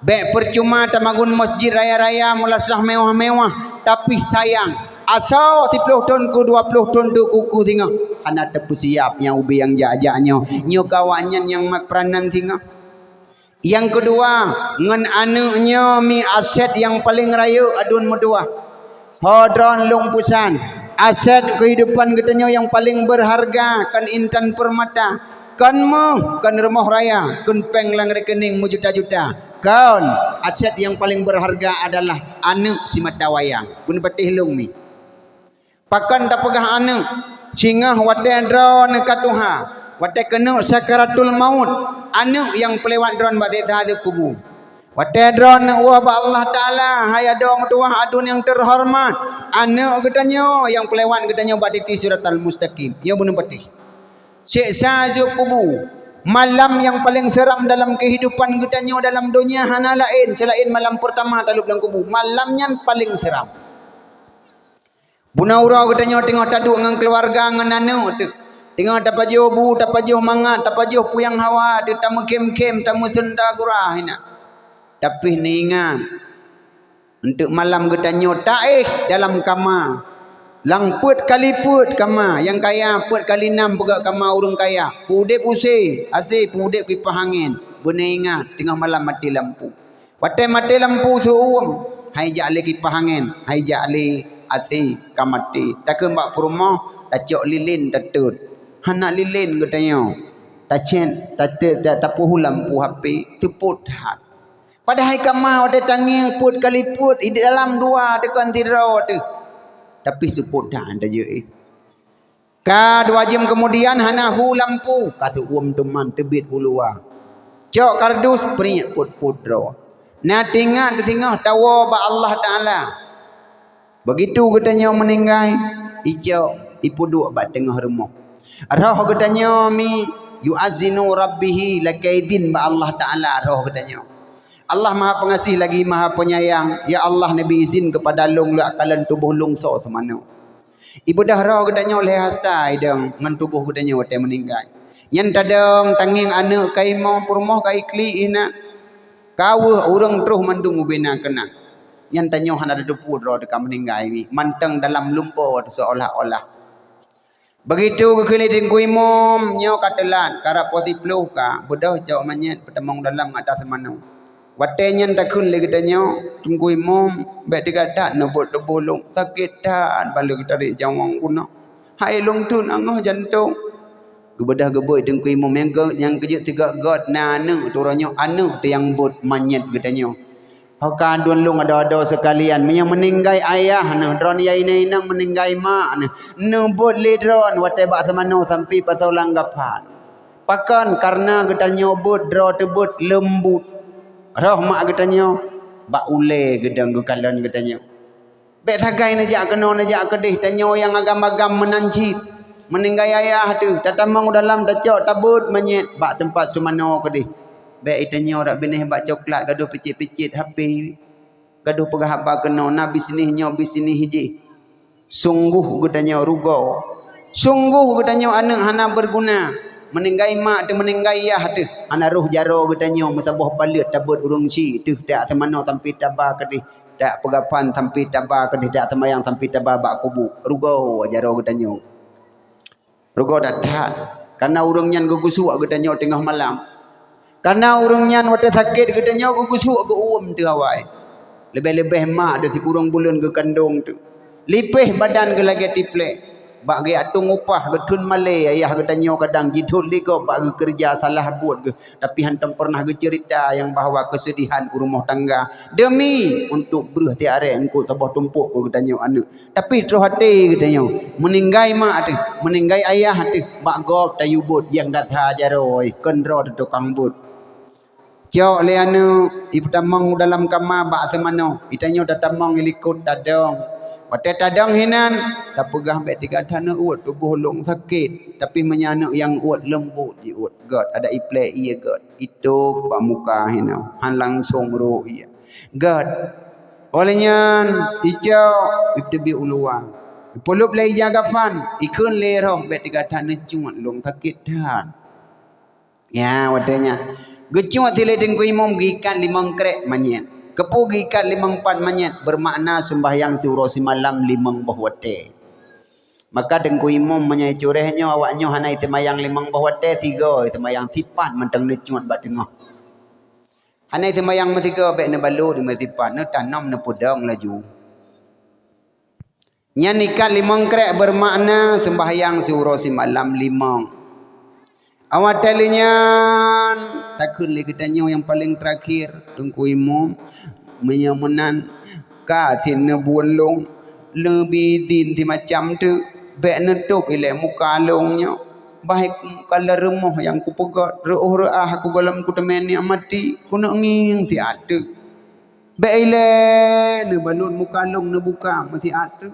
Bék peucuma tamagun masjid raya-raya meulasah mewah-mewah, tapi sayang, asoe siploh thon keu dua ploh thon teuk kuku singoh hana teupeusiab nyang ubé nyang jak-jak nyoe. Nyoe keu awaknyan nyang mat peuranan singoh. Nyang keudua, ngon aneuëk nyoe mi aset nyang paleng rayeuk aduen meutuwah. Ho droen lôn peusan, aset keuhidupan geutanyoe nyang paleng beurharga kon intan peurmata, kon méuh, kon rumoh raya, kon péng lam rekening meujuta-juta. Kon, aset nyang paleng beurharga adalah aneuëk simata wayang. Beuneupatéh lôn mi. Pakon tapeugah aneuëk? Singoh watée droeneuh ka tuha, watée keuneuk sakaratul maut, aneuëk nyang peulewat droeneuh bak siksa kubu. Watée droeneuh woe bak Allah Taala, hai adoe meutuwah aduen nyang teuhoreumat, aneuëk geutanyoe nyang peulewat geutanyoe bak titi siratal mustaqim. Nyoe beuneupatéh. Siksa azab kubu, malam nyang paleng seuram dalam keuhidupan geutanyoe dalam donya hana laén seulaén malam peurtama talop lam kubu. Malam nyan paleng seuram. Bunoe uroe geutanyoe teungoh taduek ngon keuluwarga ngon aneuëk teuk. Teungoh tapajoh bu, tapajoh mangat, tapajoh puyang hawa teuk, tameukhém-khém, tameuseunda gura hinan. Tapi neuingat, eunteuk malam geutanyoe taéh dalam kama. Lam peuet kali peuet kama, nyang kaya peuet kali nam peugah kama ureuëng kaya. Peudeb use, ase peudeb kipah angén. Beuneuingat, teungoh malam maté lampu. Watée maté lampu seu-uem, hai jak lé kipah angén, hai jak lé ase ka maté. Takheun bak peurumoh, tacok lilin tatot. Hana lilin geutanyoe. Tacét, tatot, ta-, tapeuhu lampu H P, seupôt that. Padahai kama watée tangieng peuet kali peuet, i dalam dua teuh kon sidroe teuh. Tapi seupôt that tajeuet. Ka dua jeuem keumudian hana hu lampu, ka seu-uem teuma teubiet u luwa. Cok kardus, priek peuet-peuet droe. Na teuingat teusingoh tawoe bak Allah Taala. Beugitu geutanyoe meuninggai, icok, ipeuduek bak teungoh rumoh. Roh geutanyoe mi yu'azzinu rabbihi, lakée idhin bak Allah Taala roh geutanyoe. Allah Maha Pengasih lagi Maha Penyayang. Ya Allah, neubi izin keupada lôn lôn kalon tuboh lôn soe seumanok. Ibeudôh roh geutanyoe lhée hasta idong ngon tuboh geutanyoe watée meuninggai. Nyan tadong tangieng aneuëk ka imoe, peurumoh ka iklik inan. Ka weueh ureuëng troh mandum ubena keunan. Nyan tanyoe hana tateupeue droe teuka meuninggai mi, mantong dalam lumpo seolah-olah. Beugitu geukheun lé teungku imum, nyoe ka teulat, karab poh siploh ka, beudôh cok manyét peutamong dalam atas manoe. Watée nyan takheun lé geutanyoe, "Teungku Imum, bék teuga that neubot tuboh lôn, sakét that ban lôn tarék jaweueng bunoe. Hai lôn teuet angoh jantong." Geubeudôh geubeuet Teungku Imum nyang geu-, nyang keujeuet sigoe göt na aneuëk, uroe nyoe aneuëk teuh nyang bot manyét geutanyoe. Ho ka duen lôn adoe-adoe seukalian, meunyoe meuninggai ayah neuh, droeneuh inong-inong meuninggai mak neuh, neubot lé droeneuh watée bak seumanoe sampoe pasoe lam gapan. Pakon? Kareuna geutanyoe bot, droe teuh bot leumbot. Roh mak geutanyoe bak ulée geudong geukalon geutanyoe. Bék sagai neujak keunoe neujak keudeh, tanyoe nyang agam-agam meunan cit. Meuninggai ayah teuh, tatamong u dalam tacok tabot manyét bak teumpat seumanoe keudeh. Bék itanyoe rot binéh bak coklat gadoh picit-picit H P. Gadoh peugah haba keunoe, na bisneh nyoe bisneh jih. Sunggoh geutanyoe rugoe. Sunggoh geutanyoe aneuëk hana beurguna. Meuninggai mak teuh, meuninggai yah teuh, hana roh jaroe geutanyoe meusaboh paleuet tabot ureuëng chik teuh, tak seumanoe sampoe taba keudeh, tak peugapan sampoe taba keudeh, tak seumayang sampoe taba bak kubu. Rugoe jaroe geutanyoe. Rugoe that-that, kareuna ureuëng nyan geugeusuek geutanyoe teungoh malam. Kareuna ureuëng nyan watée sakét geutanyoe geugeusuek geu-uem teuh awai. Leubeh-leubeh mak deuh sikureueng buleuen geukandong teuh. Lipéh badan geuh lagée tiplek. Bak geuatong upah geutheun malée ayah geutanyoe kadang jithot lé gob bak geukeureuja salah buet geuh, tapi hántom peureunah geuceurita nyang bahwa keuseudihan u rumoh tangga deumi untuk breueh tiaré eungkôt saboh tumpok keu geutanyoe aneuëk. Tapi troh até geutanyoe, meuninggai mak teuh, meuninggai ayah teuh, bak gob tayue bot nyang gata jaroe, kon droe teuh tukang bot. Cok lé aneuëk, ipeutamong u dalam kama bak seumanoe, itanyoe tatamong i likot tadong. Watée tadong hinan, tapeugah bék teuga that neuuet, tuboh lôn sakét. Tapi meunyoe aneuëk nyang uet leumbot jiuet, göt, adak iplek ié göt, itôb bak muka hinoe, hán langsong rôk ié. Göt. Óh lheueh nyan, icok, iteubiet u luwa. Ipeulop lé ija gapan, ikheun lé roh, bék teuga that neucuet, lôn sakét that. Ya, watée nyan. Geucuet lé Teungku Imum geuikat limong krék manyét. Keupeue geuikat limong pat manyét? Beumakna seumbahyang siuroe simalam limong boh watée. Maka Teungku Imum meunyoe cureh nyoe, awak nyoe hana iseumayang limong boh watée, sigoe iseumayang, sipat mantong neucuet bak teungoh. Hana iseumayang meusigoe, bék neubalot di meusipat, neutanom neupeudong laju. Nyan ikat limong krék beumakna seumbahyang siuroe simalam limong. Awai lheueh nyan, takheun lé geutanyoe nyang paleng teurakhir, Teungku Imum, meunyoe meunan ka cit neubulông, neubi idhin simacam teuk, bék neutôb ilée muka lông nyoe. Bah kalon rumoh nyang kupeugét, reuôh reuah kugohlom kuteumé nikmati, keuneuk ngieng siat teuk. Bék ilée neubalot muka lông neubuka meusiat teuk.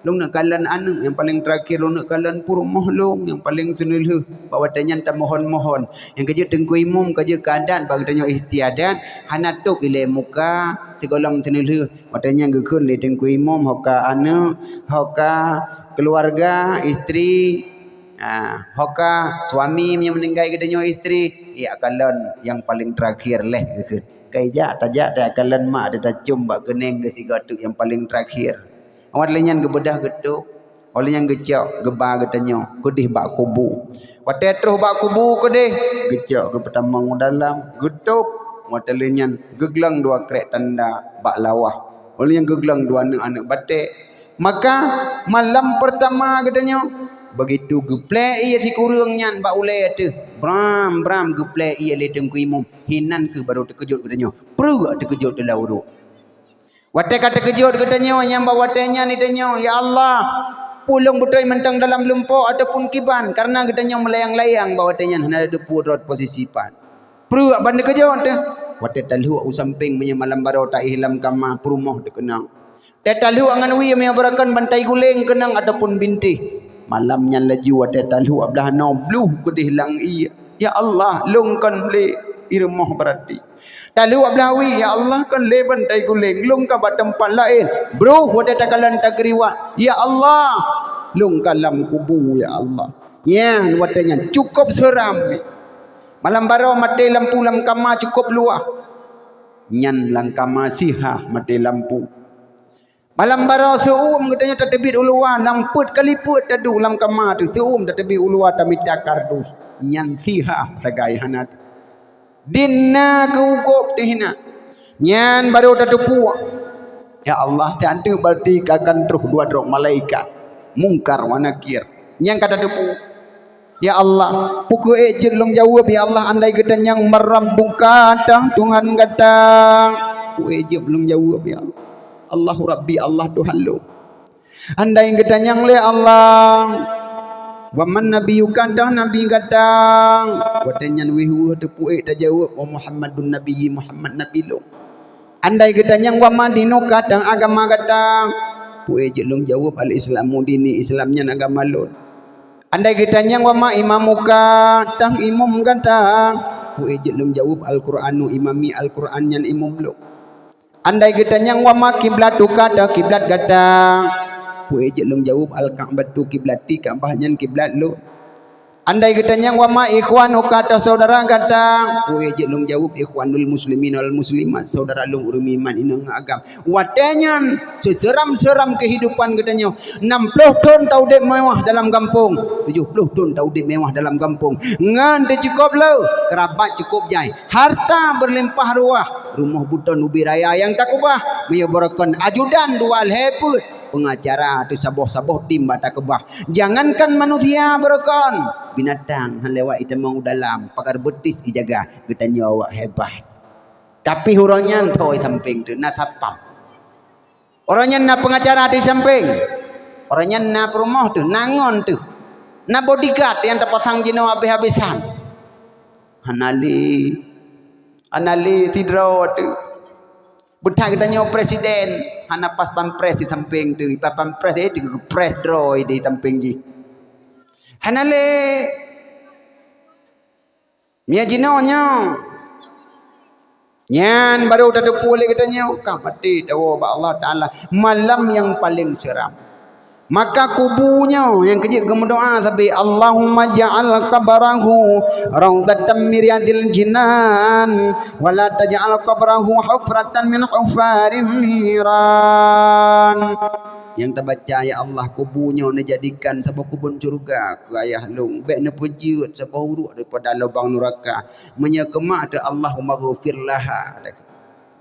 Lông neuk kalon aneuëk nyang paleng teurakhir, lông neuk kalon peurumoh lông nyang paleng seuneulheueh. Bak watée nyan tamohon-mohon. Nyang keujeuet Teungku Imum, keujeuet keu adat bak geutanyoe istiadat, hana tôb ilée muka sigohlom seuneulheueh. Watée nyan geukheun lé Teungku Imum, ho ka aneuëk, ho ka keuluwarga, istri, ah, ho ka suami meunyoe meuninggai geutanyoe istri, ijak kalon nyang paleng teurakhir lé geukheun. Ka ijak, tajak, tajak kalon mak teuh tacôm bak keunéng geuh sigoe teuk nyang paleng teurakhir. Awai lheueh nyan geubeudôh geutôb, óh lheueh nyan geucok geuba geutanyoe keudeh bak kubu. Watée troh bak kubu keudeh, geucok geupeutamong u dalam, geutôb, watée lheueh nyan geuglong dua krék tanda bak lawah. Óh lheueh nyan geuglong dua aneuëk-aneuëk batée. Maka malam peurtama geutanyoe, begitu geuplek ié sikureueng nyan bak ulée teuh, bram-bram geuplek ié lé Teungku Imum, hinan kheueh barô teukeujot geutanyoe. Pruek teukeujot teuh lam uruek. Watée ka teukeujot geutanyoe, nyang bak watée nyan geutanyoe, "Ya Allah, peue lôn beutôi mantong dalam lumpok ataupun kiban, kareuna geutanyoe meulayang-layang bak watée nyan hana teupeue rot posisi pat." Pruek ban teukeujot teuh. Watée talhok u sampéng meunyoe malam baroe taéh lam kama, peurumoh teukeunong. Watée talhok ngon wie meunyoe beurakon bantai guléng keunong ataupun bintéh. Malam nyan laju watée talhok blah noe, blueh keudeh lam ié. "Ya Allah, lôn kon lé i rumoh beurati." Talhok blah wie, "Ya Allah, kon lé bantai guléng, lôn ka bak teumpat laén." Broh watée takalon tageuriwat, "Ya Allah, lôn ka lam kubu, ya Allah." Nyan watée nyan cukôp seuram. Malam baroe maté lampu lam kama cukôp luwah. Nyan lam kama sihah maté lampu. Malam baroe seu-uem geutanyoe tateubiet u luwa, lam peuet kali peuet taduek lam kama teuh, seu-uem tateubiet u luwa tamita kardus. Nyan sihah sagai hana. Dina keu gob teuh hina. Nyan baru tateupeue. Ya Allah, tantu berarti akan troh dua droe malaikat, Mungkar wa Nakir. Nyang ka tateupeue. Ya Allah, peue keuh jeuet lôn jaweueb, ya Allah, andai geutanyong, "Man rabbuka?" Tang Tuhan gata. Peue keuh jeuet lôn jaweueb, ya Allah. "Allahu Rabbi," Allah Tuhan lôn. Andai geutanyong lé Allah, "Wa man nabiyyuka?" Tang Nabi gata. Watée nyan weueh-weueh teupeue tajaweueb, "Wa Muhammadun Nabiyyi," Muhammad Nabi lôn. Andai geutanyong, "Wa ma dinuka?" Tang agama gata. Peue keuh jeuet lôn jaweueb, "Al-Islamu dini," Islam nyan agama lôn. Andai geutanyong, "Wa ma imamuka?" Tang imum gata. Peue keuh jeuet lôn jaweueb, "Al-Qur'anu imami," Al-Qur'an nyan imum lôn. Andai geutanyong, "Wa ma kiblatuka?" Tang kiblat gata. Peue keuh jeuet lôn jaweueb, "Al-Ka'batu kiblati," Ka'bah nyan kiblat lôn. Andai geutanyong, "Wa ma ikhwanuka?" Tang saudara gata. Peue keuh jeuet lôn jaweueb, "Ikhwanul muslimin wal muslimat," saudara lôn ureuëng iman inong agam. Watée nyan, seuseuram-seuram keuhidupan geutanyoe. Nam ploh thon taudeb mewah dalam gampông, tujoh ploh thon taudeb mewah dalam gampông. Ngon teucukôb le, keurabat cukôp jai, harta berlimpah ruah, rumoh beuton ubé raya nyang takeubah, meunyoe barokon ajudan dua lhée peuet, peungacara teuh saboh-saboh tim bak takeubah. Jangankan manusia barokon, binatang hana lewat itamong u dalam, pagar beutis ijaga, geutanyoe awak hebat. Tapi uroe nyan tho i sampéng teuh na satpam. Uroe nyan na peungacara di sampéng. Uroe nyan na peurumoh teuh, na ngon teuh. Na bodyguard nyang tapasang jinoe habéh-habéhan. Hana lé, hana lé sidroe teuh. Beuthat geutanyoe presiden, hana pas pampres di sampéng teuh. Pas pampres, eh, teuh geupres droe di sampéng jih. Hana lé. Meunyoe jinoe nyoe, nyan barô tateupeue lé geutanyoe ka maté tawoe bak Allah Taala malam nyang paleng seuram. Maka kubu nyoe nyang keujeuet geumeudoá sabe, "Allahumma ja'al qabrahu raudhatan min riyadil jinan, wa la taj'al qabrahu hufratan min hufarin niran." Nyang tabaca, "Ya Allah, kubu nyoe neujadikan saboh keubon syeuruga keu ayah lôn, bék neupeujeuet saboh uruek daripada lubang nuraka." Meunyoe keumak teuh, "Allahumma ghfir laha."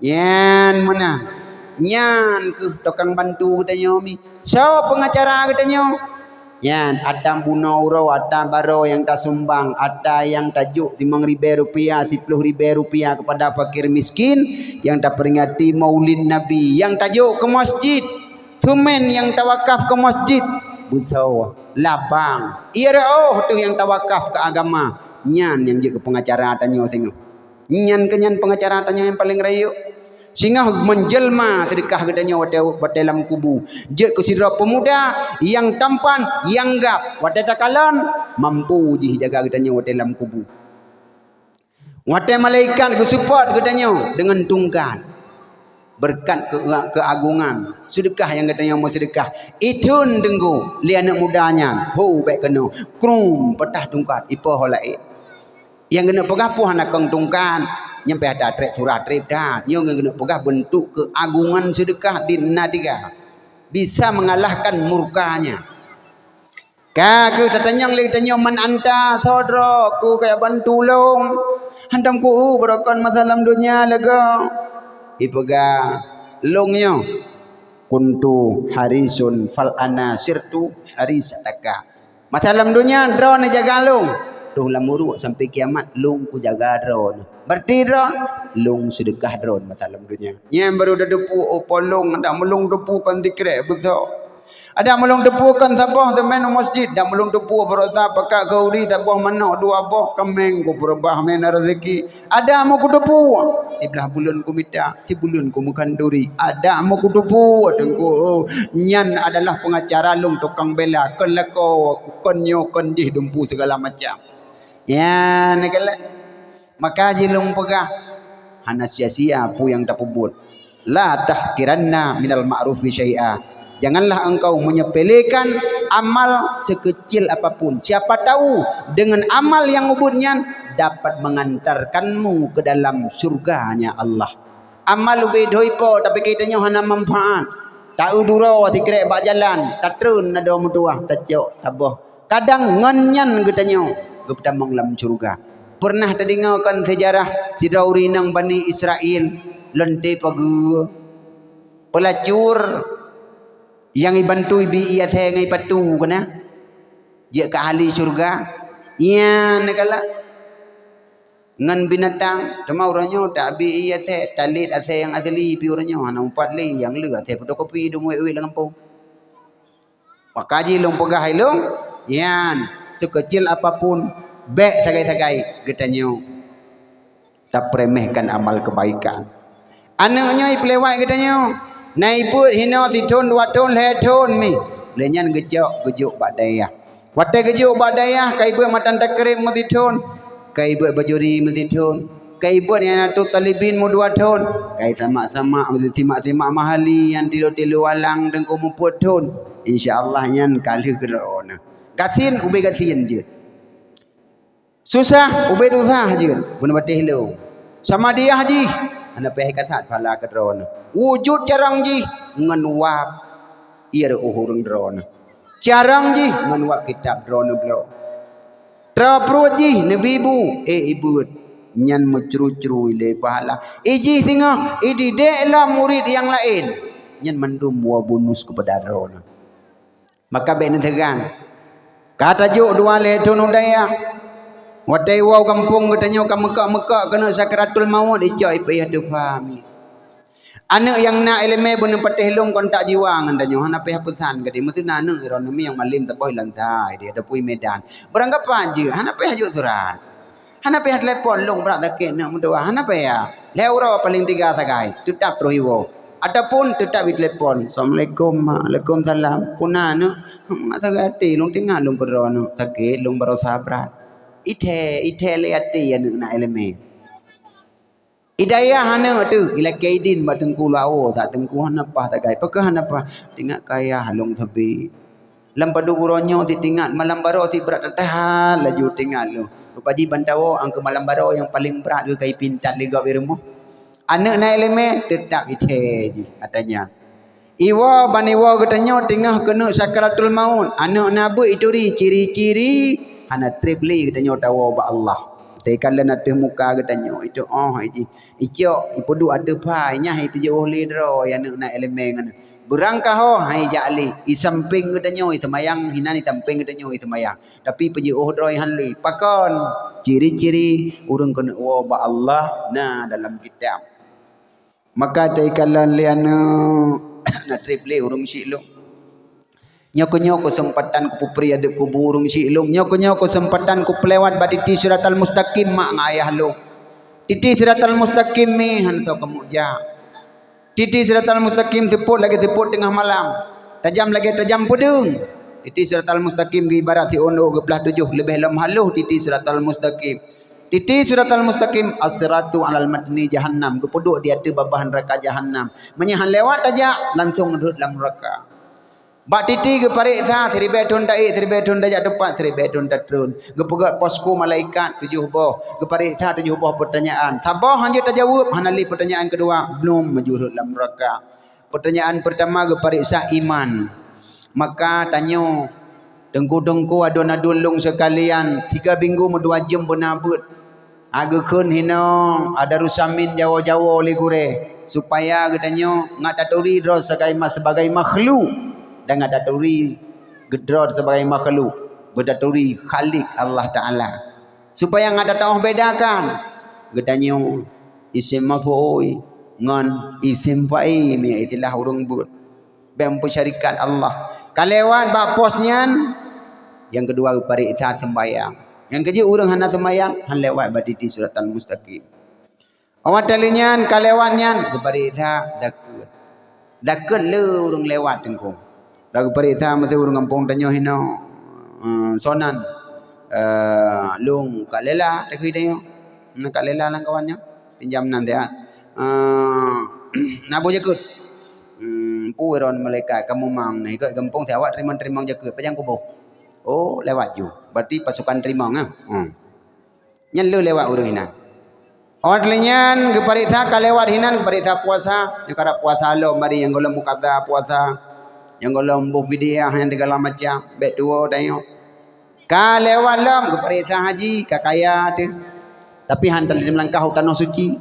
Nyan meunan. Nyan keuh tukang bantu geutanyoe mi. Soe peungacara geutanyoe? Nyan, ata bunoe uroe, ata barô nyang tasumbang, ata nyang tajok limong ribée rupiah, siploh ribée rupiah keupada fakir miskin, nyang taperingati Maulid Nabi, nyang tajok keu masjid, seumén nyang tawakaf keu masjid, beusoe, labang, ie reuôh teuh nyang tawakaf keu agama, nyan nyang jeuet keu peungacara tanyoe singoh. Nyan keuh nyan peungacara tanyoe nyang paleng rayeuk. Singoh meujeulma seudeukah geutanyoe watée, watée lam kubu. Jeuet keu sidroe peumuda nyang tampan, nyang gab, watée takalon, mampu jih jaga geutanyoe watée lam kubu. Watée malaikat geuseupôt geutanyoe deungon tungkat, beureukat keu-, keuagongan, seudeukah nyang geutanyoe meuseudeukah, itheun teungku lé aneuëk muda nyan, ho bék keunoe, krum, peutah tungkat, ipoh ho laén. Nyang geuneuk peugah peue hana kong tungkat, nyan pih ata treb surah treb that. Nyoe nyang geuneuk peugah beuntuk keuagongan seudeukah di na tiga. Bisa mengalahkan murkanya. Ka keuh tatanyong lé geutanyoe, "Man anta?" Soe droe keu kaya bantu lôn? Hantom keu barokon masa lam donya leugo. Ipeugah, "Lôn nyoe, kuntu harisun fal ana sirtu harisataka." Masa lam donya droeneuh jaga lôn, troh lam uruek sampai kiamat lôn kujaga droeneuh. Berarti droe, lôn seudeukah droeneuh masa lam donya. Nyan baru tateupeue, oh, po lôn, adak meulôn teupeue kon sikrek beusoe. Adak meulôn teupeue kon saboh seumén u masjid, adak meulôn teupeue baroesa pakat khanduri saboh manok dua boh, kaméng kupeureubah meunan raseuki. Adak meukuteupeu, siblah buleuen kumita, sibuleuen kumeukhanduri. Adak meukuteupeu, teungku, nyan adalah peungacara lôn tukang bela, kon lakoe, kon nyoe, kon jih dumpu sigala macam. Nyan, maka jih lôn peugah, hana sia-sia peue nyang tapeubuet. La tahqiranna minal ma'rufi syai'a. Janganlah engkau menyepelekan amal sekecil apapun. Siapa tahu dengan amal yang ubit nyan dapat mengantarkanmu ke dalam surganya Allah. Amal ubit hôi po, tapi kita nyoe hana manfaat. Taeu duro sikrek bak jalan, tatreun nado meutuwah, tacok, taboh. Kadang ngon nyan geutanyoe geupeutamong lam syeuruga. Peureunah tadeungoe kon seujarah sidroe ureuëng inong Bani Israel? Lonte pageue. Peulacur nyang ibantu ibi ié asèe ngon ipatu keunan. Jeuet keu ahli syurga. Nyan neukalon. Ngon binatang, teuma uroe nyoe tabi ié asèe, talét asèe nyang asli pih uroe nyoe, hana meupat lé nyang le asèe fotokopi dum wék-wék lam gampông. Maka jih lôn peugah ilôn, nyan, sekeucil apapun, bèk sagai-sagai geutanyoe tapeuremehkan amal keubaikan. Aneuk nyoe ipeulewat geutanyoe, na ibeuet hinoe sithon, dua thon, lhèe thon mi. Lheueh nyan geucok geujok bak dayah. Watèe geujok bak dayah, ka ibeuet matan takrib meusithon, ka ibeuet bajuri meusithon, ka ibeuet nyang na tôb talibin meudua thon, ka isamak-samak meusisimak-simak mahali nyang tilu-tilu walang teungku meupeuet thon. Insya Allah nyan ka lheueh keudroe na. Gasien ubé gasien jeuet. Susah, ubé susah jeuet, bunoe patéh lôn. Sama diah jih, hana payah kasat pahala keu droeneuh. Wujud carông jih ngon wab ié reuôh ureuëng droeneuh. Carông jih ngon wab kitab droeneuh bloe. Troe pruet jih neubi bu, éh ibeuet, nyan meucru-cru ilée pahala. Ijih singoh, ididek lom murit nyang laén, nyan mandum woe bonus keupada droeneuh. Maka bék neuseugan. Ka tajok dua lhée thon u dayah. Watée iwoe gampông geutanyoe ka meukok-meukok keuneuk sakratul maut, icok ipayah teupha mi. Aneuëk nyang na iéleumé beuneupatéh lôn kontak jiwa ngon tanyoe, hana payah peusan geude. Meuteuna aneuëk droeneuh mi nyang malem saboh i Lansa, di Adapui Medan. Beurangkapan jeuet, hana payah jok surat. Hana payah telepon, lôn brat sakét neuk meudoá, hana payah. Lhée uroe paleng tiga sagai, teutap troh iwoe. Ataupun teutap itelepon, "Assalamualaikum, Mak." "Waalaikumsalam." "Peue na, Neuk?" "Mak, sagai até lôn, teuingat lôn keudroe, Neuk. Sakét lôn, baroesa brat." Ithée, ithée lé até aneuëk na iéleumé. Hidayah aneuëk teuh, ilakée idin bak teungku laôt, that teungku hana paih sagai. Pakon hana paih? Teuingat keu ayah lôn sabé. Lam padub uroe nyoe sit teuingat, malam baroe sit brat that-that laju teuingat lôn. Rupajih ban tawoe, angkeu malam baroe nyang paleng brat geuh ka ipintat lé gob i rumoh. Aneuëk na iéleumé teutap ithée jih ata nyan. Iwoe ban iwoe geutanyoe teungoh keuneuk sakratul maut. Aneuëk na beuet ituri ciri-ciri hana treb lé geutanyoe tawoe bak Allah. Teuka lôn ateueh muka geutanyoe, itu óh jih. Icok, ipeuduek ateueh pha, inyah ipeujeuôh lé droe, ya aneuëk na iéleumé ngon. Beurangkaho hai jak lé, isampéng geutanyoe iseumayang, hinan isampéng geutanyoe iseumayang. Tapi peujeuôh droe han lé. Pakon? Ciri-ciri ureuëng keuneuk woe bak Allah na dalam kitab. Maka teuka lôn lé aneuëk, na treb lé ureuëng syiek lôn. Nyoe keuh nyoe keuseumpatan kupeupri ateueh kubu ureuëng syiek lôn. Nyoe keuh nyoe keuseumpatan kupeulewat bak titi siratal mustaqim mak ngon ayah lôn. Titi siratal mustaqim mi hana soe kamoe jak. Titi siratal mustaqim seupôt lagée seupôt teungoh malam, tajam lagée tajam peudeueng. Titi siratal mustaqim geuibarat siôn ôk geuplah tujoh, leubeh lom halôh titi siratal mustaqim. Titi siratal mustaqim, as-siratu alal matni jahannam, geupeuduek di ateueh babah neuraka jahannam. Meunyoe han lewat tajak, langsong rhot lam neuraka. Bak titi geupareksa, siribée thon taék, siribée thon tajak teumpat, siribée thon tatreun. Geupeugét posko malaikat tujoh boh, geupareksa tujoh boh peutanyaan. Saboh han jeuet tajaweueb, hana lé peutanyaan keudua, blom maju rhot lam neuraka. Peutanyaan peurtama geupareksa iman. Maka tanyoe, teungku-teungku, aduen-aduen lôn seukalian, tiga minggu meudua jeuem beuna beuet. Geukheun hinoe, ada rusamin jawoe-jawoe lé gurée, supaya geutanyoe ngat taturi droe sebagai ma-, sebagai makhluk, dan ngat taturi geudroe sebagai makhluk, beutaturi Khalik Allah Taala. Supaya ngat tataôh bedakan geutanyoe isim mafu'ul ngon isim fa'il, istilah ureuëng beuet. Bék meupeusyarikat Allah. Ka lewat bak pos nyan, nyang keudua geupareksa seumbayang. Nyang keujeuet ureuëng hana seumbayang, han lewat bak titi siratal mustaqim. Awak tali nyan, ka lewat nyan, geupareksa zakeuet. Zakeuet le ureuëng lewat teungku. Dak geupareksa meusti ureuëng gampông tanyoe hinoe, eh, sonan, eh, lôn Kak Lela, takui tanyoe. Kak Lela lam kawan nyoe, pinjam nan siat. Eh, na boh jakeuet. Hmm, peue droe malaikat kamoe mang na ikot gampông, si awak teurimong-teurimong jakeuet, pajan kuboh. Oh, lewat ju. Berarti pasukan teurimong, eh. Hmm. Nyan le lewat ureuëng inan. Óh lheueh nyan geupareksa ka lewat hinan, geupareksa puasa, nyang karap puasa lom bari nyang gohlom mukada puasa, nyang gohlom boh bidiah, nyang segala macam, bék tuwoe tanyoe. Ka lewat lom geupareksa haji, ka kaya teuh. Tapi han teulangkah u tanoh suci.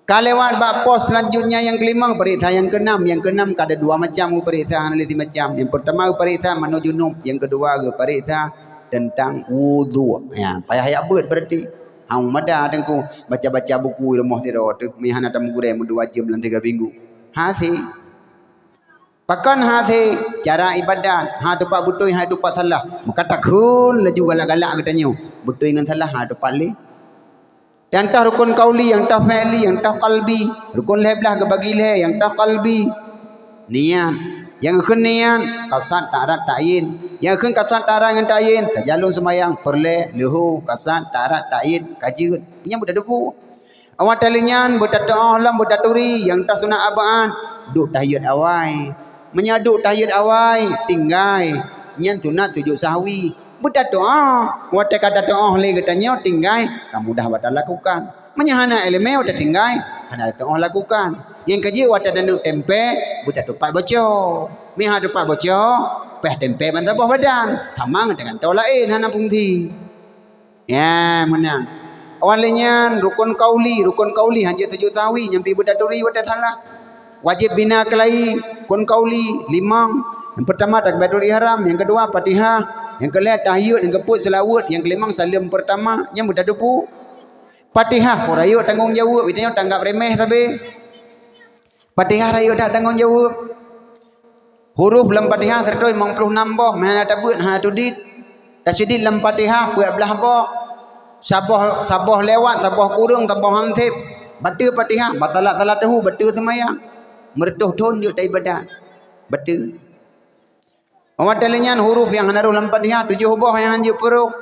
Ka lewat bak pos selanjutnya nyang keulima, peuriksa nyang keunam. Nyang keunam ka ada dua macam peuriksa, hana lé simacam. Nyang peurtama peuriksa manok junub, nyang keudua geupeuriksa teuntang wudhu. Ya, payah jak beuet berarti. Hana mada teungku baca-baca buku di rumoh sidroe teuh, meuhana tameugurée meudua jeuem lam tiga minggu. Hase. Pakon hase? Cara ibadat, ha teumpat beutôi, ha teumpat salah. Maka takheun laju galak-galak geutanyoe. Beutôi ngon salah, ha teumpat lé. Nyang toh rukun qauli, nyang toh fi'li, nyang toh qalbi. Rukun lhée blaih geubagi lhée, nyang toh qalbi. Niat. Nyang kheun niat, kasad, ta'rad, ta'yin. Nyang kheun kasad, ta'rad ngon ta'yin, tajalon seumayang, peureulée, leuhô, kasad, ta'rad, ta'yin, ka jeuet. Nyan beutateupeue. Awai tali nyan beutateuôh lom beutaturi, nyang toh sunat ab'ad, duek tahiyat awai. Meunyoe duek tahiyat awai, tinggai, nyan sunat sujud sahwi. Beutateuôh, watée ka tateuôh lé geutanyoe tinggai, ka mudah bak talakukan. Meunyoe hana iéleumé watée tinggai, hana tateuôh lakukan. Nyang keujeuet watée taneuk tempe, beutateupat boco. Meuhana teupat boco, payah tempe ban saboh badan, sama ngon tangan toe laén hana fungsi. Ya, meunan. Awai lé nyan rukun qauli, rukun qauli hanjeuet sujud sahwi nyang pih beutaturi watée salah. Wajéb bina keulayi, rukun qauli, limong. Nyang peurtama takbiratul ihram, nyang keudua Fatihah, nyang keulhée tahiyat, nyang keupeuet seulaweuet, nyang keulimong saleuem peurtama, nyan beutateupeue. Fatihah, peue rayeuk tanggong jaweueb, geutanyoe tanggab remeh sabe. Fatihah rayeuk that tanggong jaweueb. Huruf lam Fatihah seratus limong puluh enam boh, meuhana tabeuet, hana tudit. Tasydid lam Fatihah peuet blaih boh. Saboh, saboh lewat, saboh kureueng, saboh han sép. Bateue Fatihah, batalat salatuhu, bateue seumayang. Meureutoh thon jeuet taibadat. Bateue. Awai tali nyan huruf nyang hana rhoh lam Fatihah, tujoh boh nyang hanjeuet peuroh.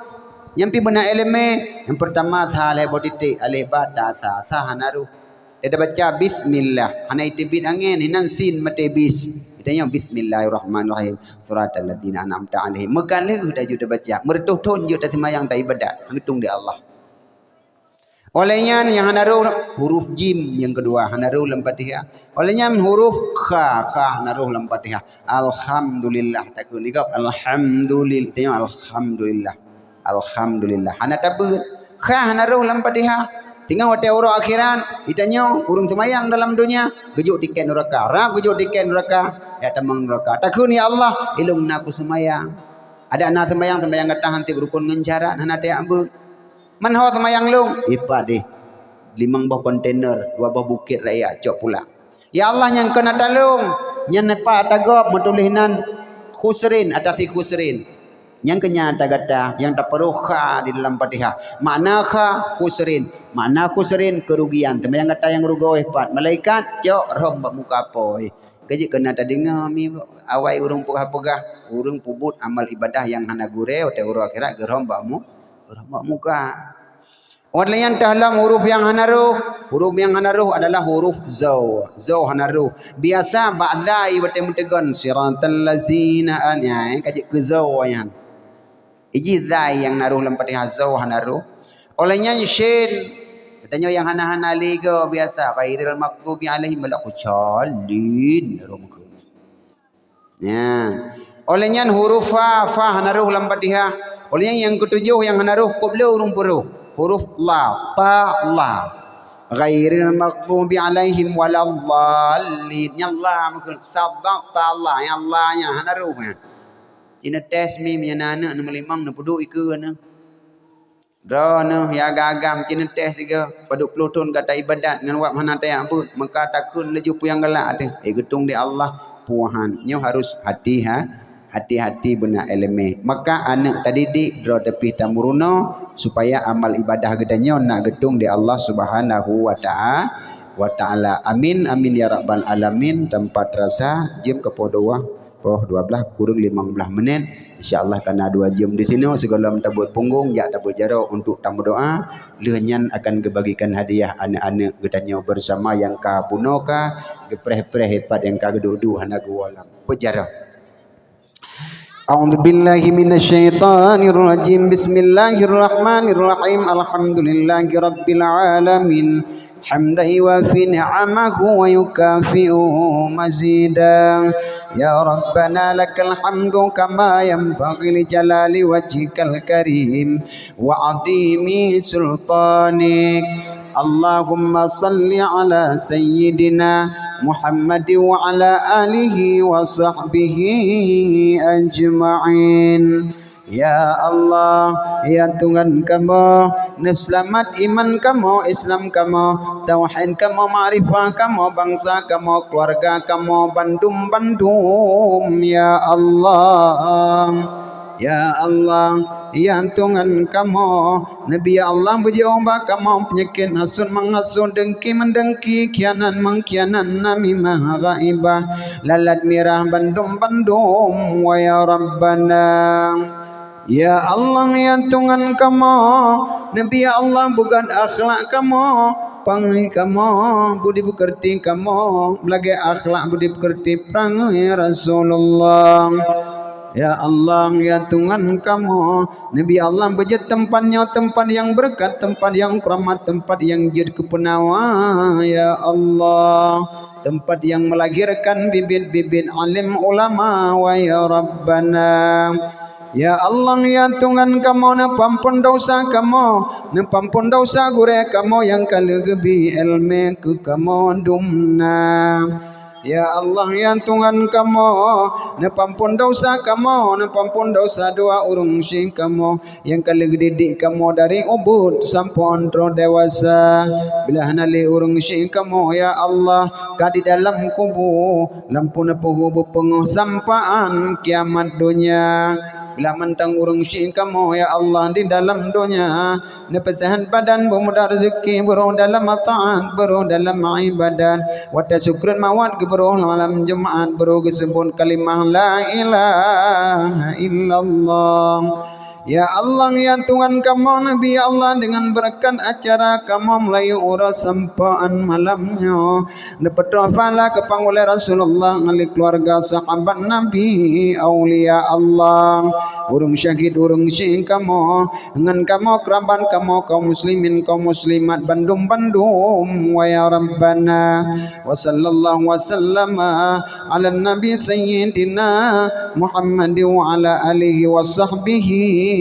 Nyan pih beuna iéleumé. Nyang peurtama sa lhée boh titék, alif, ba, ta, sa, sa hana rhoh. Tabaca bismillah, hana iteubiet angén, hinan sin maté bis. Geutanyoe bismillahirrahmanirrahim. Siratal ladzina an'amta 'alaihim. Meukaleuh laju tabaca, meureutoh thon jeuet taseumayang taibadat, geutung di Allah. Óh lheueh nyan nyang hana rhoh huruf jim nyang keudua, hana rhoh lam Fatihah. Óh lheueh nyan huruf kha, kha hana rhoh lam Fatihah. Alhamdulillah, takheun di gob alhamdulil-, tanyoe alhamdulillah. Alhamdulillah. Hana tabeuet. Kha hana rhoh lam Fatihah. Teungoh watée uroe akhirat, geutanyoe ureuëng seumayang dalam donya, geujok tiket nuraka. Rab geujok tiket nuraka, jak tamong nuraka. Takheun, "Ya Allah, ilôn na kuseumayang." Adak na seumayang, seumayang gata han sép rukon ngon syarat, hana tajak beuet. Man ho seumayang lôn? Ipat deh. Limong boh kontainer, dua boh bukét raya cok pula. Ya Allah, nyang keu na talông, nyan ipat ata gob meutuléh nan khusrin, ata si khusrin. Nyang keu nyan ata gata nyang tapeurôh kha di dalam Fatihah. Makna kha khusrin, makna khusrin keurugian. Seumayang gata nyang rugoe ipat. Malaikat cok rhom bak muka Po. Keu jeuet keu na tadeungoe mi awai ureuëng peugah-peugah, ureuëng peubuet amal ibadah nyang hana gurée watée uroe akhirat geurhom bak mu-, geurhom bak muka. Óh lheueh nyan teuh lom huruf nyang hana rhoh. Huruf nyang hana rhoh adalah huruf zau. Zau hana rhoh. Biasa bak zai watée meuteugon, "Siratal lazina an-," nyan, eh, ka jeuet keu zau nyan. Iji zai nyang na rhoh lam Fatihah, zau hana rhoh. Óh lheueh nyan syin. Geutanyoe nyang hana-hana lé goe biasa, "Ghairil maghdubi 'alaihim waladdallin." Rhoh meukeue. Nyan. Óh lheueh nyan huruf fa, fa hana rhoh lam Fatihah. Óh lheueh nyan nyang keutujoh nyang hana rhoh, kôb lé ureuëng peurôh. Huruf la, ta, la. Ghairil maghdubi 'alaihim waladdallin. Nyan la meukeue, sabaqta la, nyan la nyan hana rhoh nyan. Ci neutés mi, meunyoe na aneuëk neumeulimong, neupeuduek ikeue neuh. Droeneuh nyang agam-agam, ci neutés sigoe, padub ploh thon gata ibadat ngon wab hana tajak beuet, meuka takheun laju peue nyang galak teuh, eh, geutung di Allah, puhan. Nyoe harus hati-ha-, hati-hati beuna iéleumé. Maka aneuëk tadidik, droe teupih tameurunoe, supaya amal ibadah geutanyoe na geutung di Allah Subhanahu wa ta'a-, wa Ta'ala. Amin, amin, ya rabbal alamin. Tanpa teurasa, jeuem keu poh dua boh, dua blaih kureueng limong blaih menit. Insya Allah ka na dua jeuem di sinoe, sigohlom tabeuet punggong, jak tabeuet jaroe untuk tameudoa. Lheueh nyan akan geubagikan hadiah aneuëk-aneuëk geutanyoe beusama nyang ka bunoe ka, geupreh-preh ipat nyang ka geuduek-duek hana geuwoe lom. Beuet jaroe. A'udzubillahi minasyaitonirrajim. Bismillahirrahmanirrahim. Alhamdulillahirabbil alamin. حمدا يوافي نعمه ويكافئ مزيده. يا ربنا لك الحمد كما ينبغي لجلال وجهك الكريم وعظيم سلطانك. اللهم صل على سيدنا محمد وعلى آله وصحبه أجمعين. Ya Allah, ya Tuhan kamoe, neuseulamat iman kamoe, Islam kamoe, tauhid kamoe, makrifah kamoe, bansa kamoe, keuluwarga kamoe, bandum-bandum, ya Allah. Ya Allah, ya Tuhan kamoe, neubi ya Allah beujiôh bak kamoe peunyakét hasut meunghasut, dengki meudengki, khianat meukhianat, namimah ghaibah, lalat mirah, bandum-bandum, wa ya Rabbana. Ya Allah, ya Tuhan kamoe, neubi ya Allah beugat akhlak kamoe, peungéh kamoe, budi peukeurti kamoe, lagée akhlak budi peukeurti peungéh Rasulullah. Ya Allah, ya Tuhan kamoe, neubi ya Allah beujeuet teumpat nyoe teumpat nyang beureukat, teumpat nyang keuramat, teumpat nyang jeuet keu peunawa, ya Allah. Teumpat nyang meulahirkan bibit-bibit alim ulama, wa ya Rabbana. Ya Allah, ya Tuhan kamoe, neupeuampon desya kamoe, neupeuampon desya gurée kamoe nyang ka lheueh geubi iéleumé keu kamoe dumna. Ya Allah, ya Tuhan kamoe, neupeuampon desya kamoe, neupeuampon desya dua ureuëng syik kamoe, nyang ka lheueh geudidik kamoe dari ubit sampoe troh dewasa. Bila hana lé ureuëng syik kamoe, ya Allah, ka di dalam kubu, lam puna peuhu beupeungoh sampaan kiamat donya. Bila mantong ureuëng syik kamoe, ya Allah, di dalam donya, neupeusehat badan, beumudah rezeki, beuroh dalam taat, beuroh dalam ibadat. Watée sukrat mawat geubeuroh malam Jumat, beuroh geuseubut kalimah la ilaha illallah. Ya Allah, ya Tuhan kamoe, neubi ya Allah, deungon beureukat acara kamoe meulayeue uroe sampaan malam nyoe, neupeutroh pahala keu pangulée Rasulullah ngon lé keuluwarga, sahabat Nabi, aulia Allah, ureuëng syahid, ureuëng syik kamoe, ngon kamoe keurabat kamoe, kaum muslimin, kaum muslimat, bandum-bandum, wa ya Rabbana. Wa sallallahu wa sallama ala nabi sayyidina Muhammad wa ala alihi wa sahbihi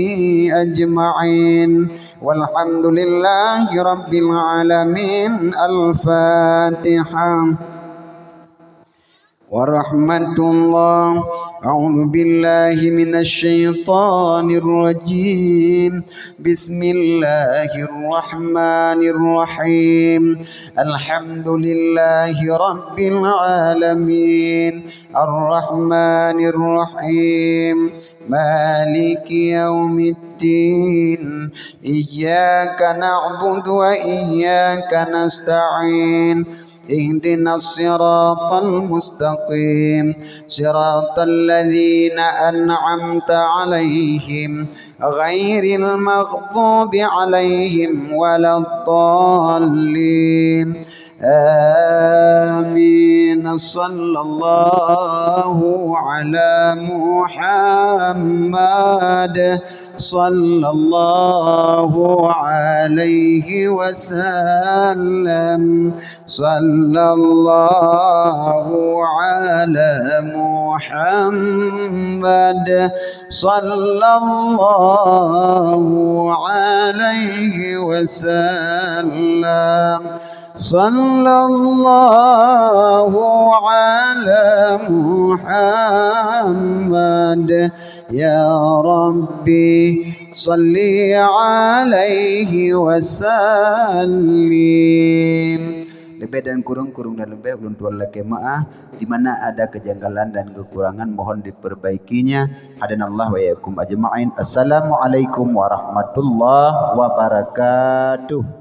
ajma'in. Walhamdulillahi rabbil alamin. Al-Fatihah. Warahmatullah. A'udzu billahi minasy syaithanir rajim. Bismillahirrahmanirrahim. Alhamdulillahi rabbil alamin. Arrahmanirrahim. Maliki yaumiddin. Iyyaka na'budu wa iyyaka nasta'in. اهدنا الصراط المستقيم، صراط الذين أنعمت عليهم، غير المغضوب عليهم ولا الضالين. آمين. صلى الله على محمد. صلى الله عليه وسلم. صلى الله على محمد. صلى الله عليه وسلم. صلى الله على محمد. يا ربي صل عليه وسلم. Leubeh dan kureueng, kureueng dan leubeh ulôn tuan lakée meu'ah. Di mana ada kejanggalan dan kekurangan, mohon diperbaikinya. Hadanallah wa iyyakum ajma'in. Assalamualaikum warahmatullahi wabarakatuh.